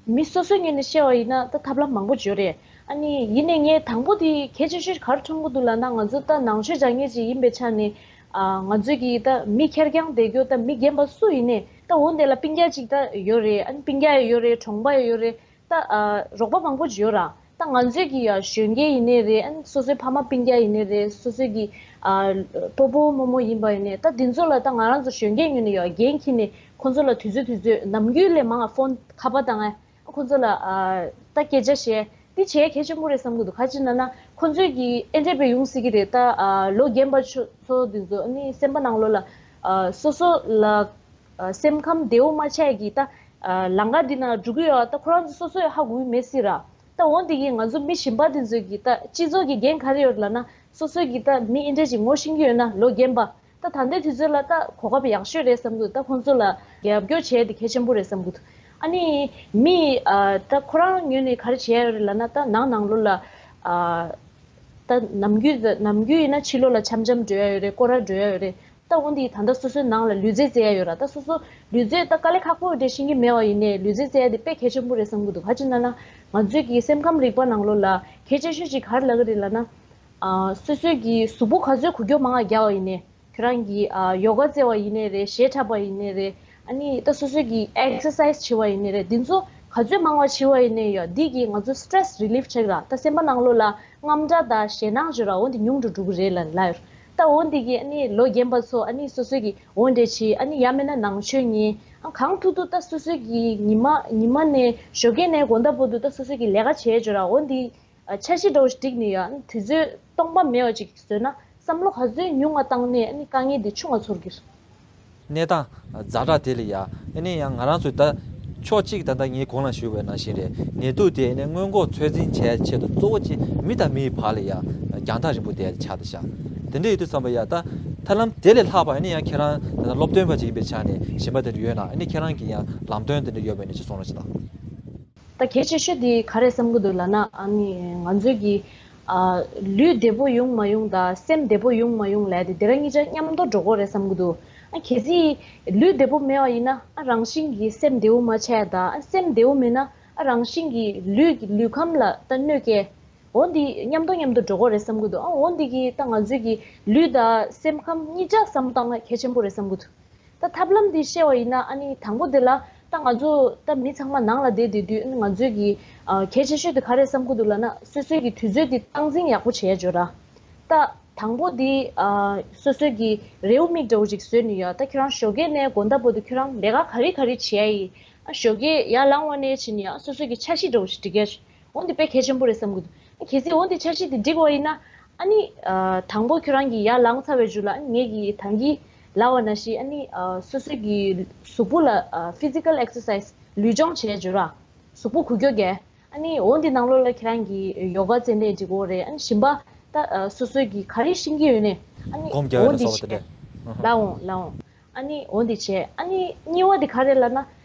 མི་སོ་སོའི་ངོས་ནས་བཤད་པ་ཡིན་ན་ད་ཐབས་ལམ་མང་པོ་ཅིག་ཡོད་རེད། ཨ་ནི་ཡིན་ནའི་ངས་དང་པོ་དེ་གལ་ཆེ་ཤོས་ག་རེ་མཐོང་གི་འདུག་ལབ་ན། ང་ཚོ་ད་ནང་ཆོས་སྦྱང་མཁན་ཅིག་ཡིན་པའི་ཆ་ནས་ཨ་ང་ཚོའི་གི་ད་མི་ཁེར་རྐྱང་བསྡད་རྒྱུ་ད་མི་རྒན་པ་སུ་ཡིན་ནའི་ད་འོ་འདི་ལ་སྤུན་ཀྱག་ཅིག་ད་ཡོད་རེད། ཨ་ནི་སྤུན་ཀྱག་ཡོད་རེད། གྲོང་པ་ཡོད་རེད། ད་ཨ་རོགས་པ་མང་པོ་ཅིག་ཡོད་ར། ད་ང་ཚོའི་གི་ཡ་གཞོན་སྐྱེས་ཡིན་ནའི་རེད། ཨ་ནི་སོ་སོའི་ཕ་མ་སྤུན་ཀྱག་ཡིན་ནའི་རེད། སོ་སོའི་གི་ཨ་སྤོ་བོ་རྨོ་མོ་ཡིན་པ་ཡིན་ནའི་ད་འདི་ཚོ་ལ་ད་ང་རང་ཚོ་གཞོན་སྐྱེས་ངོས་ནས་ཡ་འགན་འཁྱེར་ནས་ཁོང་ཚོ་ལ་དུས་ཚོད་དུས་ཚོད་ནམ་རྒྱུན་ལས་མང་ང་ཕོན་ཁ་པར་བཏང་ང་། ཁོང་ཚོ་ལ་ཨ་ད་སྐད་ཆ་བཤད་འདི་བྱས་གལ་ཆེན་པོ་རེད་བསམ་གྱི་འདུག་ག་ཅི་ན་ན་ཁོང་ཚོས་གི་ཨེ་འདྲས་པའི་ཡོང་སྲིད་ཀྱི་རེད། ད་ཨ་ལོ་རྒན་པ་ཚོ་ཚོ་འདི་ཚོ་ཨ་ནི་སེམས་པ་ནང་ལོགས་ལ་ཨ་སོ་སོ་ལ་ཨ་སེམས་ཁམས་བདེ་བོ་མ་ཆགས་ཀྱི་ད་ཨ་ལམ་ཁ་འདི་ན་འགྲོ་གི་ཡོད། ད་ཁོ་རང་ཚོ་སོ་སོས་ཧ་གོ་གི་མེད་སྲིད་ར། ད་འོ་འདི་གིས་ང་ཚོ་མི་གཞན་པ་འདི་ཚོས་གི་ད་སྤྱི་ཚོགས་ཀྱི་འགན་ག་རེ་ཡོད་ལབ་ན། སོ་སོའི་གི་ད་མི་ཨེ་འདྲས་ཅིག་ངོ་ཤེས་ཀྱི་ཡོད་ན་ལོ་རྒན་པ། ད་ད་ལྟའི་དུས་ཚོད་ལ་ད་གོ་སྐབས་ཡག་ཤོས་རེད་བསམ་གྱི་འདུག་ད་ཁོང་ཚོ་ལ་རྒྱབ་སྐྱོར་བྱས་ཏེ་གལ་ཆེན་པོ་རེད་བསམ་གྱི་འདུག་ཨ་ནི་མི་ཨ་ད་ཁོ་རང་ངོས་ནས་ག་རེ་བྱས་ཡོད་རེད་ལབ་ན། ད་ནང་ནང་ལོགས་ལ་ཨ་ད་ནམ་རྒྱུན་ནམ་རྒྱུན་ཡིན་ན་ཕྱི་ལོགས་ལ་འཆམ་འཆམ་འགྲོ་ཡ་ཡོད་རེད། སྐོར་ར་འགྲོ་ཡ་ཡོད་རེད། ད་འོ་འདི་ད་ལྟ་སོ་སོའི་ནང་ལ་ལུས་རྩལ་རྩེ་ཡ་ཡོད་ར། ད་སོ་སོ་ལུས་རྩལ་ད་དཀའ་ལས་ཁག་པོ་འདྲ་ཤེས་ཀྱི་མེད་པ་ཡིན་ནའི་ལུས་རྩལ་རྩེ་ཡ་དེ་དཔེ་གལ་ཆེན་པོ་རེད་བསམ་གྱི་འདུག་ག་ཅི་ན་ན་ང་ཚོའི་གི་སེམས་ཁམས་རིག་པ་ནང་ལོགས་ལ་གལ་ཆེ་ཤོས་ཅིག་ག་རེ་ལབ་ཀྱི་རེད་ལབ་ན། ཨ་སོ་སོའི་གི་གཟུགས་པོ་ག་ཚོད་འགུལ་སྐྱོད་མང་བ་རྒྱག་པ་ཡིན་ནའི། ཁྱོད་རང་གི་ཨ་ཡོ་ག་རྩེ་བ་ཡིན་ནའི་རེད། གཞས་འཁྲབ་པ་ཡིན་ནའི་རེད། ཨ་ནི་ད་སོ་སོའི་གི་ཨེག་སར་སའི་སི་བྱེད་པ་ཡིན་ནའི་རེད། འདི་ཚོ་ག་ཚོད་མང་བ་བྱེད་པ་ཡིན་ནའི་ཡ་འདི་གིས་ང་ཚོ་སི་ཊེ་རེ་སི་རི་ལིབ་བྱེད་ཀྱི་ར། ད་སེམས་པ་ནང་ལོགས་ལ་དངངས་སྐྲག་དང་ཞེད་སྣང་བྱེད་ར། འོ་འདི་ཉུང་དུ་འགྲོ་གི་རེད་ལབ་ལབ་ཡོད། ད་འོ་འདི་གིས་ཨ་ནི་ལོ་རྒན་པ་ཚོ་ཨ་ནི་སོ་སོའི་གི་འོ་འདྲ་བྱེད། ཨ་ནི་ཡང་མིན་ན་ནང་ཆོས་ཉན། ཨ་གང་ཐུབ་ཐུབ་ད་སོ་སོའི་གི་ཉི་མ་ཉི་མ་ནས་ཞོགས་ཀས་ནས་དགོང་དག་བར་དུ་ད་སོ་སོའི་གི་ལས་ཀ་བྱེད་བྱེད་ར། འོ་འདི་ཨ་འཆར་གཞི་འདྲ་བོ་ཞིག་བསྒྲིགས་ནས་ཡ། ཨ་ནི་དུས་ཚོད་སྟོང་པ་མེད་པ་ཅིག་བཟོས་ན་བསམ་བློ་ག་ཚོད་ཉུང་བ་བཏང་ནས་ཨ་ནི་དཀའ་ངལ་འདི་ཆུང་བ་ཚོར་གྱི་རེད། གནས་སྟངས་ཛ་དྲག་དེ་ལ་ཡ། ཨ་ནི་ཡང་ང་རང་ཚོས་ད་ཕྱོགས་གཅིག་ད་ལྟ་ངས་གོང་ལ་ཞུས་པའི་ནང་བཞིན་རེད། ནད་དུག་དེ་ཨ་ནི་སྔོན་འགོག་ཚོད་འཛིན་བྱེད་ཆེད་དུ་གཙོ་བོ་གཅིག་མི་དང་མིའི་བར་ལ་ཡ་རྒྱང་ཐག་རིང་པོ་བསྡད་ཆགས་བསྡད་ཤག་དེ་འདྲ་ཡོད་དུས་ཙམ་པ་ཡ། ད་ཐབས་ལམ་དེ་ལས་ལྷག་པ་ཨ་ནི་ཡང་ཁྱེད་རང་ད་ལྟ་སློབ་སྟོན་པ་ཅིག་ཡིན་པའི་ཆ་ནས་གཞན་པ་དེ་འདྲ་ཡོད་ན། ཨ་ནི་ཁྱེད་རང་གི་ཡང་ལམ་སྟོན་དེ་འདྲ་ཡོད་པ་ཡིན་ན་ཅིག་གསུང་རོགས་བྱེད་དང་། ད་གལ་ཆེ་ཤོས་དེ་ག་རེ་བསམ་གྱི་འདུག་ལབ་ན། ཨ་ནི་ང་ཚོའི་གི་ཨ་ལུས་བདེ་པོ་ཡོང་མ་ཡོང་དང་སེམས་བདེ་པོ་ཡོང་མ་ཡོང་ལབ་དེ་དེ་རང་གཉིས་ཆ་མཉམ་དུ་འགྲོ་དགོས་རེད་བསམ་གྱི་འདུག་ཨ་གལ་སྲིད་ལུས་བདེ་པོ་མེད་པ་ཡིན་ན་ཨ་རང་བཞིན་གྱིས་སེམས་བདེ་པོ་མ་ཆགས་དང་། ཨ་སེམས་བདེ་པོ་མེད་ན་ཨ་རང་བཞིན་གྱིས་ལུས་ཀྱི་ལུས་ཁམས་ལ་ད་གནོད་སྐྱེལ། འོ་འདི་མཉམ་དུ་མཉམ་དུ་འགྲོ་དགོས་རེད་བསམ་གྱི་འདུག་ཨ་འོ་འདི་གིས་ད་ང་ཚོའི་གི་ལུས་དང་སེམས་ཁམས་གཉིས་ཆ་བསམ་བློ་བཏང་ན་གལ་ཆེན་པོ་རེད་བསམ་གྱི་འདུག་ད་ཐབས་ལམ་འདི་བཤད་པ་ཡིན་ན་ཨ་ནི་དང་པོ་དེ་ལ་ད་ང་ཚོ་ད་མི་ཚང་མ་ནང་ལ་བསྡད་བསྡད་དུས་ཨ་ནི་ང་ཚོའི་གི་ཨ་གལ་ཆེ་ཤོས་དེ་ག་རེ་བསམ་གྱི་འདུག་ལབ་ན་སོ་སོའི་གི་དུས་ཚོད་འདི་སྟངས་འཛིན་ཡག་པོ་བྱས་འཇོག་ར། ད་དང་པོ་འདི་ཨ་སོ་སོའི་གི་རེའུ་མིག་འདྲ་བོ་ཅིག་བཟོས་ནས་ཡོད། ད་ཁྱོད་རང་ཞོགས་ཀས་ནས་དགོང་དག་བར་དུ་ཁྱོད་རང་ལས་ཀ་ག་རེ་ག་རེ་བྱས་ཡིན། ཨ་ཞོགས་ཀས་ཡར་ལངས་པ་ནས་བྱས་ནས་ཨ་སོ་སོའི་གི་འཆར་གཞི་འདྲ་བོ་ཞིག་སྒྲིག་གས། འོ་འདི་དཔེ་གལ་ཆེན་པོ་རེད་བསམ་གྱི་འདུག་གལ་སྲིད་འོ་འདི་འཆར་གཞི་འདི་འགྲིག་པ་ཡིན་ན་ཨ་ནི་ཨ་དང་པོ་ཁྱོད་རང་གི་ཡར་ལངས་ཚར་བའི་མཇུག་ལ་ཨ་ནི་ངེད་ཀྱི་ད་གིན་ལབ་པ་ནང་བཞིན་ཨ་ནི་ཨ་སོ་སོའི་གི་གཟུགས་པོ་ལ་ཨ་physical exercise ལུས་སྦྱོང་བྱས་འཇུག་ར། གཟུགས་པོ་འགུལ་སྐྱོད་རྒྱག་ཨ་ནི་འོ་འདི་ནང་ལོགས་ལ་ཁྱེད་རང་གི་ཡོ་ག་རྩེད་འགྲན་འགྲིག་གོ་རེད། ཨ་ནི་གཞན་པ་ད་ཨ་སོ་སོའི་གི་ག་རེ་ཤེས་ཀྱི་ཡོད་ནས་ཨ་ནི་སྒོམ་རྒྱག་འོ་ཡ་ལ་འདི་སོགས་པ་བྱས། དེ་འདྲས། ལབ་འོང་ལབ་འོང་། ཨ་ནི་འོ་འདི་བྱས། ཨ་ནི་གཉིས་པ་འདི་ག་རེ་ལབ་ན་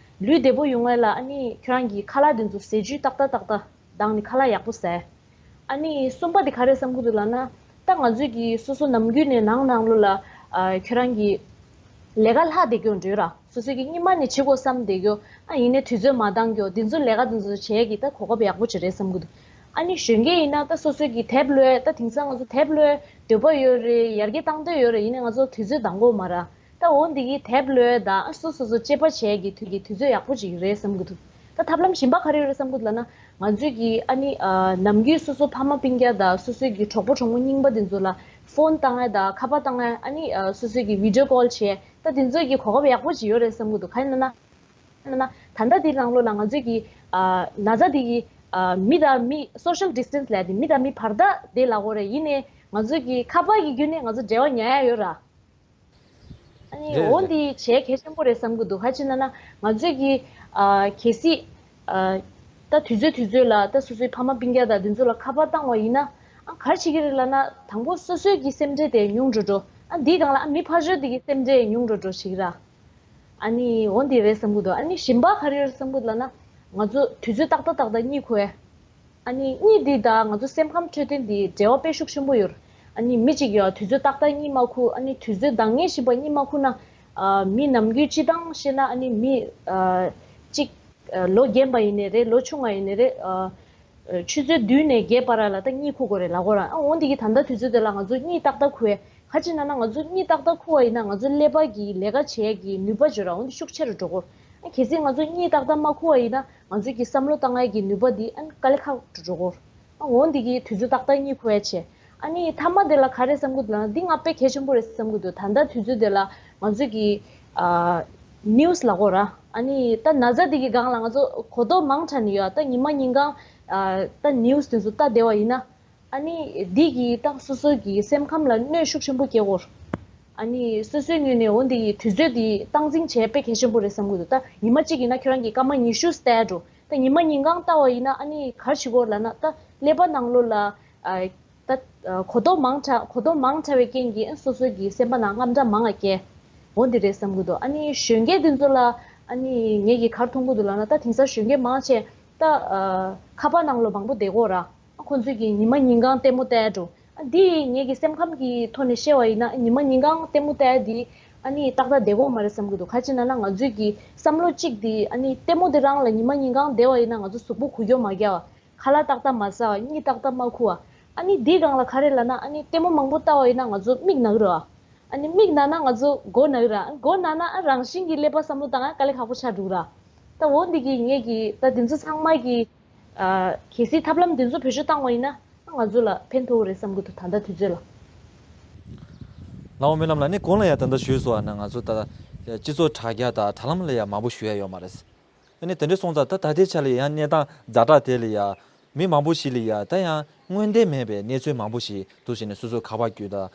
ལུས་བདེ་པོ་ཡོང་བ་ལ་ཨ་ནི་ཁྱོད་རང་གི་ཁ་ལག་འདི་ཚོ་ཟས་བཅུད་ཏག་ཏག་ཏག་ཏག་བཏང་ནས་ཁ་ལག་ཡག་པོ་ཟས། ཨ་ནི་གསུམ་པ་དེ་ག་རེ་བསམ་གྱི་འདུག་ལབ་ན། ད་ང་ཚོས་ཀྱི་སོ་སོ་ནམ་རྒྱུན་ནས་ནང་ནང་ལོགས་ལ་ཨ་ཁྱོད་རང་གི་ལས་ཀ་ལྷག་བསྡད་ཀྱོག་འགྲོ་ར། སོ་སོ་གི་སྔོན་མ་ནས་བྱེད་དགོས་བསམ་བསྡད་ཀྱོག་ཨ་ཡིན་ནའི་དུས་ཚོད་མ་འདང་ཀྱོག་འདི་ཚོ་ལས་ཀ་འདི་ཚོ་བྱེད་ཀྱི་ད་གོ་སྐབས་ཡག་པོ་ཅིག་རེད་བསམ་གྱི་འདུག་ཨ་ནི་གཞོན་སྐྱེས་ཡིན་ན་ད་སོ་སོ་གི་དེབ་ཀློག་ད་དེང་སང་ང་ཚོ་དེབ་ཀློག་འདོད་པ་ཡོད་རེད། ཡར་རྒྱས་བཏང་འདོད་ཡོད་རེད། ཡིན་ནའི་ང་ཚོ་དུས་ཚོད་འདང་གོ་མ་ར། ད་འོ་འདི་གི་དེབ་ཀློག་དང་ཨ་སོ་སོ་སོ་དཔྱད་པ་བྱེད་ཀྱི་དུས་ཀྱི་དུས་ཚོད་ཡག་པོ་ཅིག་རེད་བསམ་གྱི་འདུག་ད་ཐབས་ལམ་གཞན་པ་ག་རེ་ཡོད་རེད་བསམ་གྱི་འདུག་ལབ་ན། ང་ཚོས་ཀྱི་ཨ་ནི་ཨ་ནམ་རྒྱུན་སོ་སོ་ཕ་མ་སྤུན་ཀྱག་དང་སོ་སོའི་གི་གྲོགས་པོ་གྲོགས་མོ་རྙིང་པ་འདི་ཚོ་ལ་ཕོན་བཏང་ཡ་དང་ཁ་པར་བཏང་ཡ་ཨ་ནི་ཨ་སོ་སོའི་གི་བི་ཌི་ཡོ་ཀོལ་བྱས་ད་འདི་ཚོའི་གི་གོ་སྐབས་ཡག་པོ་ཅིག་ཡོད་རེད་བསམ་གྱི་འདུག་ག་ཡིན་ན་ན་ན་ད་ལྟ་འདི་ནང་ལོགས་ལ་ང་ཚོས་ཀྱི་ཨ་ན་ཚ་འདི་གི་ཨ་མི་དང་མི་social distance ལབ་ཡ་དེ་མི་དང་མི་བར་ཐག་དེ་ལབ་དགོས་རེད། ཡིན་ནའི་ང་ཚོས་ཀྱི་ཁ་པར་གི་བརྒྱུད་ནས་ང་ཚོ་འབྲེལ་བ་ཉར་ཡ་ཡོད་ར། ཨ་ནི་རེད་འོ་རེད། འདི་བྱས་གལ་ཆེན་པོ་རེད་བསམ་གྱི་འདུག་ག་ཅི་ན་ན་ང་ཚོས་ཀྱི་ཨ་གལ་སྲིད་ཨ་ད་དུས་ཚོད་དུས་ཚོད་ལ་ད་སོ་སོའི་ཕ་མ་སྤུན་ཀྱག་དང་དེ་ཚོ་ལ་ཁ་པར་བཏང་བ་ཡིན་ན་ཨ་ག་རེ་བྱེད་ཀྱི་རེད་ལབ་ན་དང་པོ་སོ་སོའི་གི་སེམས་ཁྲལ་དེ་ཉུང་འགྲོ་འགྲོ། ཨ་འདིའི་སྒང་ལ་ཨ་མི་ཕར་ཕྱོགས་དེ་གི་སེམས་ཁྲལ་ཉུང་འགྲོ་འགྲོ་ཞིག་ར། ཨ་ནི་འོ་འདི་རེད་བསམ་གྱི་འདུག་ཨ་ནི་གཞན་པ་ག་རེ་ཡོད་བསམ་གྱི་འདུག་ལབ་ན་ང་ཚོ་དུས་ཚོད་ཏག་ཏག་ཏག་ཏག་གཉིད་ཁུག་ཨེ། ཨ་ནི་གཉིད་འདི་དང་ང་ཚོ་སེམས་ཁམས་འཕྲོད་བསྟེན་འདི་འབྲེལ་བ་དཔེ་ཤུགས་ཆེན་པོ་ཡོད། ཨ་ནི་མི་གཅིག་ཡོད་དུས་ཚོད་ཏག་ཏག་གཉིད་མ་ཁུག་ཨ་ནི་དུས་ཚོད་འདང་ངེས་བཞིན་པ་གཉིད་མ་ཁུག་ན། ཨ་མི་ནམ་རྒྱུན་སྤྱི་བཏང་བཤད་ན་ཨ་ནི་མི་ཨ་གཅིག་ཨ་ལོ་རྒན་པ་ཡིན་ནའི་རེད། ལོ་ཆུང་བ་ཡིན་ནའི་རེད། ཨ་ཆུ་ཚོད་བདུན་ནས་བརྒྱད་བར་ལ་ད་གཉིད་ཁུག་དགོས་རེད་ལབ་དགོས་ར། ཨ་འོ་འདི་གི་ད་ལྟ་དུས་ཚོད་དེ་ལ་ང་ཚོ་གཉིད་ཏག་ཏག་ཁུག་ཨེ། ག་ཅི་ན་ན་ང་ཚོ་གཉིད་ཏག་ཏག་ཁུག་པ་ཡིན་ན་ང་ཚོ་ཀླད་པ་གི་ལས་ཀ་བྱེད་ཡ་གི་ནུས་པ་བརྗོད་ར་འོ་འདི་ཤུགས་ཆེ་རུ་འགྲོ་གོ། ཨ་གལ་སྲིད་ང་ཚོ་གཉིད་ཏག་ཏག་མ་ཁུག་པ་ཡིན་ན་ང་ཚོ་གི་བསམ་བློ་བཏང་ཡ་གི་ནུས་པ་འདི་ཨ་ནི་དཀའ་ལས་ཁག་ཏུ་འགྲོ་གོ། ཨ་འོ་འདི་གི་དུས་ཚོད་ཏག་ཏག་གཉིད་ཁུག་ཡ་བྱེད། ཨ་ནི་མཐའ་མ་དེ་ལ་ག་རེ་བསམ་གི་འདུག་ལབ་ན་འདི་ང་དཔེ་གལ་ཆེན་པོ་རེད་བསམ་གི་འདུག་ད་ལྟ་དུས་ཚོད་དེ་ལ་ང་ཚོ་གི་ཨ་ནིའུ་སི་ལབ་དགོས་ར། ཨ་ནི་ད་ན་ཚ་འདི་གི་སྒང་ལ་ང་ཚོ་གོ་རྟོགས་མང་དྲགས་ནས་ཡོད། ད་ཉི་མ་ཉིན་གང་ཨ་ད་ནིའུ་སི་དེ་ཚོ་ལྟ་བསྡད་པ་ཡིན་ན། ཨ་ནི་འདི་གིས་ཏང་སོ་སོ་གི་སེམས་ཁམས་ལ་གནོད་ཤུགས་ཆེན་པོ་སྐྱེལ་གོ། ཨ་ནི་སོ་སོའི་ངོས་ནས་འོ་འདི་གི་དུས་ཚོད་འདི་སྟངས་འཛིན་བྱས་དཔེ་གལ་ཆེན་པོ་རེད་བསམ་གི་འདུག་ད་ཉི་མ་གཅིག་ཡིན་ན་ཁྱོད་རང་གི་སྐར་མ་ཉི་ཤུ་ལྟ་འགྲོ། ད་ཉི་མ་ཉིན་གང་ལྟ་བ་ཡིན་ན་ཨ་ནི་ག་རེ་བྱེད་གོ་ལབ་ན་ད་ཀླད་པ་ནང་ལོགས་ལ་ཨ་ད་གོ་རྟོགས་མང་དྲགས་གོ་རྟོགས་མང་དྲགས་པའི་རྐྱེན་གྱིས་སོ་སོ་གི་སེམས་པ་ནང་དངངས་སྐྲག་མང་ང་སྐྱེ། འོ་འདི་རེད་བསམ་གི་འདུག་ཨ་ནི་གཞོན་སྐྱེས་འདི་ཚོ་ལ་ཨ་ནི་ངེད་ཀྱིས་ག་རེ་མཐོང་གི་འདུག་ལབ་ན་ད་དེང་སང་གཞོན་སྐྱེས་མང་ཆེ་ད་ཨ་ཁ་པར་ནང་ལོགས་མང་པོ་བསྡད་གོ་ར། ཁོང་ཚོས་ཀྱིས་ཉི་མ་ཉིན་གང་ལྟད་མོ་ལྟ་འགྲོ། ཨ་འདི་ངེད་ཀྱི་སེམས་ཁམས་ཀྱི་ཐོག་ནས་བཤད་པ་ཡིན་ན་ཉི་མ་ཉིན་གང་ལྟད་མོ་ལྟ་འདི་ཨ་ནི་ཏག་ཏག་བསྡད་ཀྱི་ཡོད་མ་རེད་བསམ་གྱི་འདུག་ག་ཅི་ན་ན་ང་ཚོས་ཀྱི་བསམ་བློ་གཅིག་འདི་ཨ་ནི་ལྟད་མོ་འདི་རང་ལ་ཉི་མ་ཉིན་གང་བསྡད་པ་ཡིན་ན་ང་ཚོ་གཟུགས་པོ་འགུལ་སྐྱོད་མ་རྒྱག་པ། ཁ་ལག་ཏག་ཏག་མ་ཟ་བ། གཉིད་ཏག་ཏག་མ་ཁུག་པ། ཨ་ནི་འདིའི་སྒང་ལ་ག་རེ་ལབ་ན་ཨ་ནི་ལྟད་མོ་མང་པོ་ལྟ་བ་ཡིན་ན་ང་ཚོ་མིག་ན་གི་རེད་པ། ཨ་ནི་མིག་ན་ན་ང་ཚོ་མགོ་ན་གི་རེད། མགོ་ན་ན་ཨ་རང་བཞིན་གྱིས་ཀླད་པ་བསམ་བློ་བཏང་ཡ་དཀའ་ལས་ཁག་པོ་ཆགས་འགྲོ་གི་རེད། ད་འོ་འདི་གི་ངེད་ཀྱི་ད་འདི་ཚོ་ཚང་མ་གི་ཨ་གལ་སྲིད་ཐབས་ལམ་འདི་ཚོ་བེད་སྤྱོད་བཏང་བ་ཡིན་ན་ང་ཚོ་ལ་ཕན་ཐོགས་རེད་བསམ་གྱི་འདུག་ད་ལྟ་དུས་ཚོད་ལ། ལགས་འོང་། སྨོན་ལམ་ལགས། ནི་གོང་ལ་ཡང་ད་ལྟ་ཞུས་སོང་བ་ན་ང་ཚོ་ད་སྤྱི་ཚོགས་དྲ་རྒྱ་དང་དྲ་ལམ་ལ་ཡང་མང་པོ་ཞུ་ཡ་ཡོད་མ་རེད། ཨ་ནི་དེ་འདྲ་སོང་ཙང་ད་ད་ལྟའི་ཆ་ལ་ཡང་གནས་སྟངས་ཛ་དྲག་དེ་ལ་ཡང་མི་མང་པོ་ཞིག་ལ་ཡང་ད་ཡང་སྔོན་བརྡ་མེད་པའི་གནས་ཚུལ་མང་པོ་ཞིག་འདུག་བྱས་ནས་སོ་སོ་ཁ་པར་བརྒྱུད་དང་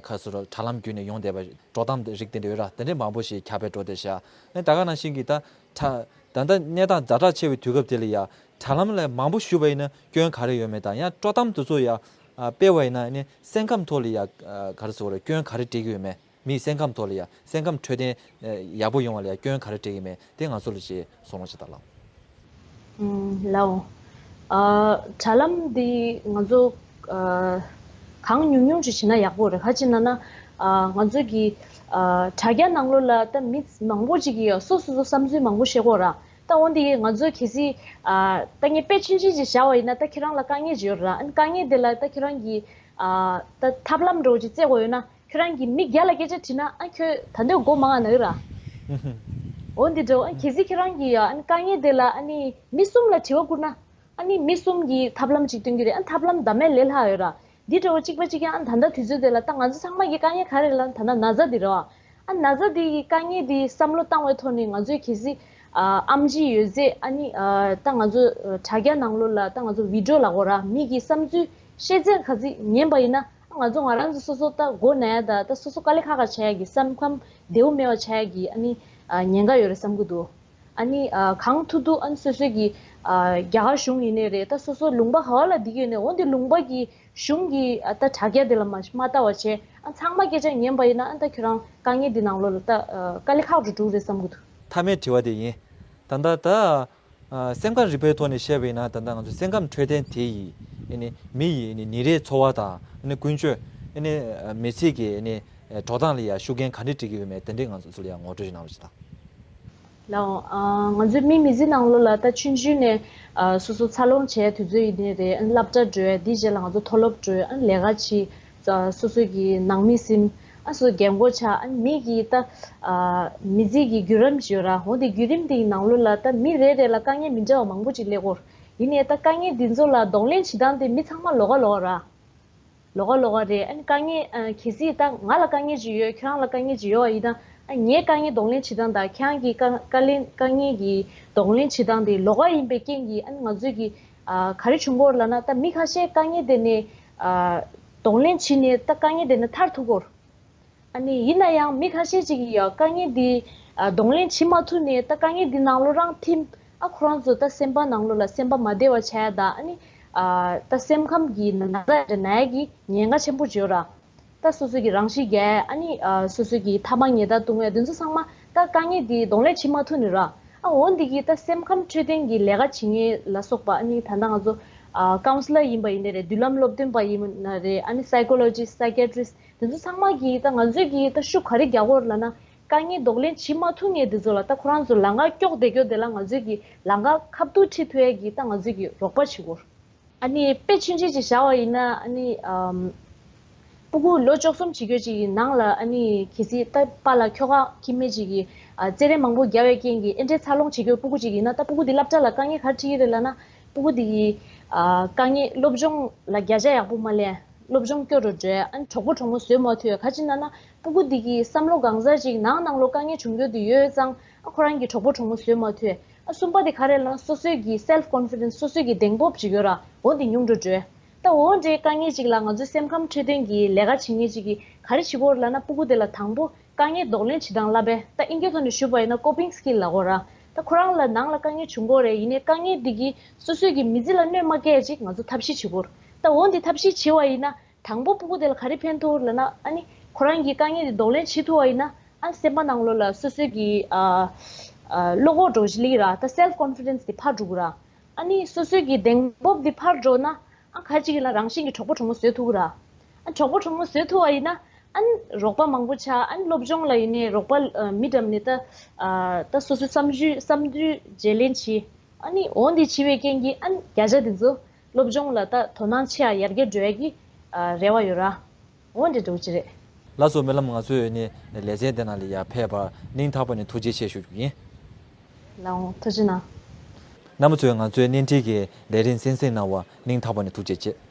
ཁ་སོ་ར་དྲ་ལམ་བརྒྱུད་ནས་ཡོང་བསྡད་པ་དཀྲོག་གཏམ་དེ་རིགས་དེ་འདྲ་ཡོད་ར། དེ་འདྲ་མང་པོ་ཞིག་ཁྱབ་སྤེལ་འགྲོ་བསྡད་ཤག་ཨ་ནི་ད་ག་ནང་བཞིན་གྱི་ད་དྲ་ད་ལྟ་གནས་སྟངས་ཛ་དྲག་ཆེ་བའི་དུས་སྐབས་དེ་ལ་ཡང་དྲ་ལམ་ལ་མང་པོ་ཞུས་པ་ཡིན་ན་སྐྱོན་ག་རེ་ཡོད་མེད་དང་ཡང་དཀྲོག་གཏམ་དེ་ཚོ་ཡང་སྤེལ་བ་ཡིན་ན་ཨ་ནི་སེམས་ཁམས་ཐོག་ལ་ཡང་ག་རེ་ཟེར་དགོས་རེད། སྐྱོན་ག་རེ་འཕྲད་ཀྱི་ཡོད་མེད། མིའི་སེམས་ཁམས་ཐོག་ལ་ཡང་སེམས་ཁམས་འཕྲོད་བསྟེན་ཡག་པོ་ཡོང་བ་ལ་ཡང་སྐྱོན་ག་རེ་འཕྲད་ཀྱི་མེད་དེ་ང་ཚོ་ལ་ཅིག་གསུང་རོགས་ཅིག་གནང་ལགས། ཨུམ། ལགས་འོང་། ཨ་དྲ་ལམ་འདི་ང་ཚོ་ཨ་གང་ཉུང་ཉུང་ཅིག་བྱེད་ན་ཡག་པོ་རེད། ག་ཅི་ན་ན་ཨ་ང་ཚོ་གི་ཨ་དྲ་རྒྱ་ནང་ལོགས་ལ་ད་མི་མང་པོ་ཅིག་གིས་སོ་སོ་སོ་བསམ་ཚུལ་མང་པོ་བཤད་ཀྱི་ཡོད་ར། ད་འོན་ཏེ་ང་ཚོ་གལ་སྲིད་ཨ་ད་ངས་དཔེ་ཆུང་ཆུང་ཅིག་བཞག་པ་ཡིན་ན། ད་ཁྱེད་རང་ལ་དཀའ་ངལ་ཅིག་ཡོད་ར། ཨ་ནི་དཀའ་ངལ་དེ་ལ་ད་ཁྱེད་རང་གིས་ཨ་ད་ཐབས་ལམ་འདྲ་བོ་ཅིག་བཙལ་དགོས་ཡོད་ན། ཁྱོད་རང་གིས་མི་བརྒྱ་ལ་སྐད་ཆ་དྲིས་ན། ཨ་ཁྱོད་ད་འདོད་མགོ་མང་ང་ན་ཡོད་ར། འོ་འདི་འདྲ་བོ། ཨ་གལ་སྲིད་ཁྱོད་རང་གིས་ཡ་ཨ་ནི་དཀའ་ངལ་དེ་ལ་ཨ་ནི་མི་གསུམ་ལ་དྲི་བ་བསྐུར་ན། ཨ་ནི་མི་གསུམ་གྱིས་ཐབས་ལམ་ཅིག་སྟོན་གྱི་རེད། ཨ་ཐབས་ལམ་འདྲ་མིན་ལས་སླ་ཡོད་ར། འདི་འདྲ་བོ་གཅིག་པ་གཅིག་རྐྱང་། ཨ་ད་ལྟ་དུས་ཚོད་དེ་ལ་ད་ང་ཚོ་ཚང་མ་གི་དཀའ་ངལ་ག་རེ་ལབ་ན། ད་ལྟ་ན་ཚ་འདི་རེད་བ། ཨ་ན་ཚ་འདི་གི་དཀའ་ངལ་འདི་བསམ་བློ་བཏང་བའི་ཐོག་ནས། ང་ཚོས་གལ་སྲིད་ཨ་ཨེམ་ཆི་ཡོད་ཚད། ཨ་ནི་ཨ་ད་ང་ཚོ་དྲ་རྒྱ་ནང་ལོགས་ལ་ད་ང་ཚོ་བི་ཌི་ཡོ་ལབ་དགོས་ར། མི་གི་བསམ་ཚུལ་ཤེས་ཚད་ག་ཚོད་ཉན་པ་ཡིན་ན། ང་ཚོ་ང་རང་ཚོ་སོ་སོ་ད་མགོ་ན་ཡ་ད་ད་སོ་སོ་དཀའ་ལས་ཁག་ཁག་ཆགས་ཡ་གི། བསམ་ཁམས་བདེ་བོ་མེད་པ་ཆགས་ཡ་གི་ཨ་ནི་ཨ་ཉེན་ཁ་ཡོད་རེད་བསམ་གི་འདུག། ཨ་ནི་ཨ་གང་ཐུབ་ཐུབ་ཨ་ནི་སོ་སོ་གི་ཨ་རྒྱ་གར་གཞུང་ཡིན་ནའི་རེད། ད་སོ་སོ་ལུང་པ་ག་བ་ལ་བསྡད་ཀྱི་ཡོད་ནའི། འོ་འདི་ལུང་པ་གི་གཞུང་གི་ཨ་ད་དྲ་རྒྱ་དེ་ལ་མ་མ་ལྟ་བ་བྱས། ཨ་ཚང་མ་སྐད་ཆ་ཉན་པ་ཡིན་ན། ཨ་ད་ཁྱོད་རང་དཀའ་ངལ་འདི་ནང་ལོགས་ལ་ད་ཨ་དཀའ་ལས་ཁག་འགྲོ་འགྲོ་རེད་བསམ་གི་འདུག། མཐའ་མའི་དྲི་བ་དེ་ཡིན། ད་ལྟ་ད། ཨ་སེམས་ཁམས་རིག་པའི་ཐོག་ནས་བཤད་པ་ཡིན་ན། ད་ལྟ་ང་ཚོ་སེམས་ཁམས་འཕྲོད་བསྟེན་དེ་ཡིས་ཨ་ནི་མི་ཡི་ཨ་ནི་ཉིན་རེའི་འཚོ་བ་དང་ཨ་ནི་ཀུན་སྤྱོད། ཨ་ནི་མི་ཚེ་གི་ཨ་ནི་འགྲོ་སྟངས་ལ་ཡང་ཤུགས་རྐྱེན་ག་འདྲས་འབྲི་གི་ཡོད་མེད། དེ་འདྲས་ང་ཚོ་ཚོ་ལ་ཡང་ངོ་སྤྲོད་ཞིག་གནང་རོགས་བྱེད་དང་། ལགས་འོང་། ཨ་ང་ཚོའི་མི་མི་ཚེ་ནང་ལོགས་ལ་ད་ཆུང་ཆུང་ནས་ཨ་སོ་སོ་འཚར་ལོངས་བྱས་དུས་ཚོད་ཡིན་ནའི་རེད། ཨ་ནི་སློབ་གྲྭ་འགྲོ་ཡ། དེའི་རྗེས་ལ་ང་ཚོ་མཐོ་སློབ་འགྲོ། ཨ་ནི་ལས་ཀ་བྱེད། ཨ་སོ་སོ་གི་ནང་མི་ཟིན། ཨ་སོ་སོ་རྒན་གོག་ཆགས། ཨ་ནི་མི་གི་ད་ཨ་མི་ཚེ་གི་བརྒྱུད་རིམ་ཞིག་ཡོད་ར། འོ་དེ་བརྒྱུད་རིམ་དེའི་ནང་ལོགས་ལ་ད་མི་རེ་རེ་ལ་དཀའ་ངལ་མི་འདྲ་བ་མང་པོ་ཅིག་སླེབས་ཀྱི་ཡོད་རེད། ཡིན་ནའི་ད་དཀའ་ངལ་འདི་ཚོ་ལ་གདོང་ལེན་བྱེད་སྟངས་དེ་མི་ཚང་མ་ལོགས་ཀ་ལོགས་ཀ་ར། ལོགས་ཀ་ལོགས་ཀ་རེད། ཨ་ནི་དཀའ་ངལ་ཨ་གལ་སྲིད་ད་ང་ལ་དཀའ་ངལ་ཅིག་ཡོད། ཁྱེད་རང་ལ་དཀའ་ངལ་ཅིག་ཡོད་པ་ཡིན་ན། ཨ་ངའི་དཀའ་ངལ་གདོང་ལེན་བྱེད་སྟངས་དང་ཁྱེད་རང་གི་དཀའ་དཀའ་ལེན་དཀའ་ངལ་གྱི་གདོང་ལེན་བྱེད་སྟངས་དེ་ལོགས་ཀ་ཡིན་པའི་རྐྱེན་གྱིས། ཨ་ནི་ང་ཚོས་ཀྱི་ཨ་ག་རེ་བྱུང་གི་ཡོད་རེད་ལབ་ན། ད་མི་ཁ་ཤས་དཀའ་ངལ་དེ་ནས་ཨ་གདོང་ལེན་བྱས་ནས་ད་དཀའ་ངལ་དེ་ནས་ཐར་ཐུབ་ཀྱི་ཡོད་རེད། ཨ་ནི་ཡིན་ན་ཡང་མི་ཁ་ཤས་ཅིག་གིས་ཡང་དཀའ་ངལ་འདི་ཨ་གདོང་ལེན་བྱེད་མ་ཐུབ་ནས། ད་དཀའ་ངལ་འདི་ནང་ལོགས་རང་ཐིམ། ཨ་ཁོ་རང་ཚོ་ད་སེམས་པ་ནང་ལོགས་ལ་སེམས་པ་མ་བདེ་བ་ཆགས་ཡ་དང་། ཨ་ནི་ཨ་ད་སེམས་ཁམས་ཀྱི་ན་ཚ་རེ་ན་ཡ་གི་ཉེན་ཁ་ཆེན་པོ་ཅིག་ཡོད་ར། ད་སོ་སོ་གི་རང་ཤི་རྒྱག་ཡ། ཨ་ནི་ཨ་སོ་སོ་གི་ཐ་མག་ཉལ་ཐ་བཏུང་ཡ། དེ་ཚོ་ཚང་མ་ད་དཀའ་ངལ་འདི་གདོང་ལེན་བྱེད་མ་ཐུབ་ནས་ར། ཨ་འོ་འདི་གིས་ད་སེམས་ཁམས་འཕྲོད་བསྟེན་གྱི་ལས་ཀ་བྱེད་མཁན་ལ་སོགས་པ། ཨ་ནི་ད་ལྟ་ང་ཚོ་ཨ་ཀའུན་སི་ལར་ཡིན་པ་ཡིན་ནའི་རེད། མདུན་ལམ་སློབ་སྟོན་པ་ཡིན་ནའི་རེད། ཨ་ནི་སའི་ཀོ་ལོ་ཇི་སི་ཊི། སའི་ཀེ་ཊི་རི་སི་ཊི། དེ་ཚོ་ཚང་མ་གིས་ད་ང་ཚོས་ཀྱིས་ད་ཤུགས་ག་རེ་རྒྱག་དགོས་རེད་ལབ་ན། དཀའ་ངལ་གདོང་ལེན་བྱེད་མ་ཐུབ་མཁན་དེ་ཚོ་ལ་ད་ཁོ་རང་ཚོ་ལམ་ཁ་ཀྱོག་བསྡད་ཀྱོག་དེ་ལ་ང་ཚོས་ཀྱིས་ལམ་ཁ་ཁ་ཐུག་ཁྲིད་ཐུབ་ཡ་གི་ད་ང་ཚོས་ཀྱིས་རོགས་པ་བྱེད་དགོས་རེད། ཨ་ནི་དཔེ་ཆུང་ཆུང་ཅིག་བཞག་པ་ཡིན་ན། ཨ་ནི་ཨམ་སྤུ་གུ་ལོ་བཅུ་གསུམ་བྱེད་རྒྱུ་ཅིག་གི་ནང་ལ། ཨ་ནི་གལ་སྲིད་ད་པཱ་ལགས་ཁྱོ་ག་ཁྱིམ་མི་ཅིག་གིས་ཨ་རྩེད་རན་མང་པོ་བརྒྱབ་པའི་རྐྱེན་གྱིས་ཨེ་འདྲའི་འཚར་ལོངས་བྱེད་རྒྱུ་སྤུ་གུ་ཅིག་ཡིན་ན། ད་སྤུ་གུ་འདི་སློབ་གྲྭ་ལ་དཀའ་ངལ་ག་རེ་འཕྲད་ཀྱི་རེད་ལབ་ན། སྤུ་གུ་འདི་གིས་ཨ་དཀའ་ངལ་སློབ་སྦྱོང་ལ་བརྒྱ་ཆ་ཡག་པོ་མ་ལེན། སློབ་སྦྱོང་སྐྱོ་རུ་འགྲོ། ཨ་ནི་གྲོགས་པོ་གྲོགས་མོ་བཟོས་མ་ཐུབ། ག་ཅི་ན་ན་སྤུ་གུ་འདི་གི་བསམ་བློ་གང་ཟག་ཅིག་ནང་ནང་ལོགས་དཀའ་ངལ་བྱུང་རྒྱུ་དེ་ཡོད་ཙང་། ཨ་ཁོ་རང་གི་གྲོགས་པོ་གྲོགས་མོ་བཟོས་མ་ཐུབ། ཨ་གསུམ་པ་དེ་ག་རེ་ལབ་ན། སོ་སོའི་གི་སེལ་ཕི་ཀོན་ཕི་ཌེན་སི། སོ་སོའི་གི་གདེང་སྤོབས་ཅིག་ཡོད་ར། འོ་འདི་ཉུང་འགྲོ་འགྲོ། ད་འོ་འདྲའི་དཀའ་ངལ་ཅིག་ལ་ང་ཚོའི་སེམས་ཁམས་འཕྲོད་བསྟེན་གྱི་ལས་ཀ་བྱེད་མཁན་ཅིག་གིས་ག་རེ་བྱེད་དགོས་རེད་ལབ་ན། སྤུ་གུ་དེ་ལ་དང་པོ་དཀའ་ངལ་གདོང་ལེན་བྱེད་སྟངས་བསླབ་པས། ད་ཨིན་སྐད་ཐོག་ནས་ཞུས་པ་ཡིན་ན་ཀོ་པིང་སི་ཀིལ་ལབ་དགོས་ར། ད་ཁོ་རང་ལ་ནང་ལ་དཀའ་ངལ་བྱུང་གི་ཡོད་རེད། ཡིན་ནའི་དཀའ་ངལ་འདི་གིས་སོ་སོའི་གི་མི་ཚེ་ལ་གནོད་མ་སྐྱེལ་ཡ་ཅིག་ང་ཚོ་ཐབས་ཤེས་བྱེད་དགོས་རེད། ད་འོ་འདི་ཐབས་ཤེས་བྱེད་པ་ཡིན་ན། དང་པོ་སྤུ་གུ་དེ་ལ་ག་རེ་ཕན་ཐོགས་ལབ་ན། ཨ་ནི་ཁོ་རང་གི་དཀའ་ངལ་དེ་གདོང་ལེན་བྱེད་ཐུབ་པ་ཡིན་ན། ཨ་སེམས་པ་ནང་ལོགས་ལ་སོ་སོའི་གི་ཨ་ཨ་བློ་ཁོག་འདྲ་བོ་ཞིག་སླེབས་ར། ད་སེལ་ཕི་ཀོན་ཕི་ཌེན་སི་དེ་འཕར་འགྲོ་གི་ར། ཨ་ནི་སོ་སོའི་གི་གདེང་སྤོབས་དེ་འཕར་འགྲོ་ན། ཨ་ག་ཅིག་ཡིན་ན་རང་བཞིན་གྱི་གྲོགས་པོ་གྲོགས་མོ་བཟོས་ཐུབ་གི་ར། ཨ་གྲོགས་པོ་གྲོགས་མོ་བཟོས་ཐུབ་པ་ཡིན་ན། ཨ་ནི་རོགས་པ་མང་པོ་ཆགས། ཨ་ནི་སློབ་སྦྱོང་ལ་ཡིན་ནའི་རོགས་པ་ཨ་མི་འདྲ་མིན་ད་ཨ་ད་སོ་སོའི་བསམ་ཚུལ་བསམ་ཚུལ་བརྗེ་ལེན་བྱེད། ཨ་ནི་འོ་འདི་བྱེད་པའི་རྐྱེན་གྱིས། ཨ་ནི་བརྒྱ་ཆ་དེ་ཚོ་སློབ་སྦྱོང་ལ་ད་དོ་སྣང་ཆེ་ཡ་ཡར་རྒྱས་འགྲོ་ཡ་གི་ཨ་རེ་བ་ཡོད་ར། འོ་འདི་འདྲ་བོ་ཅིག་རེད། ལགས་སོ། སྨོན་ལམ། ང་ཚོའི་ནི་ལེ་ཚན་དེ་ནང་ལ་ཡར་ཕེབས་པར་སྙིང་ཐག་པ་ནས་ཐུགས་རྗེ་ཆེ་ཞུ་རྒྱུ་ཡིན། ལགས་འོང་། ཐུགས་རྗེ་གནང་། རྣམ་པ་ཚོས་ང་ཚོའི་བརྙན་འཕྲིན་གྱི་ལས་རིམ་གསན་གཟིགས་གནང་བར་སྙིང་ཐག་པ་ནས་ཐུགས་རྗེ་ཆེ།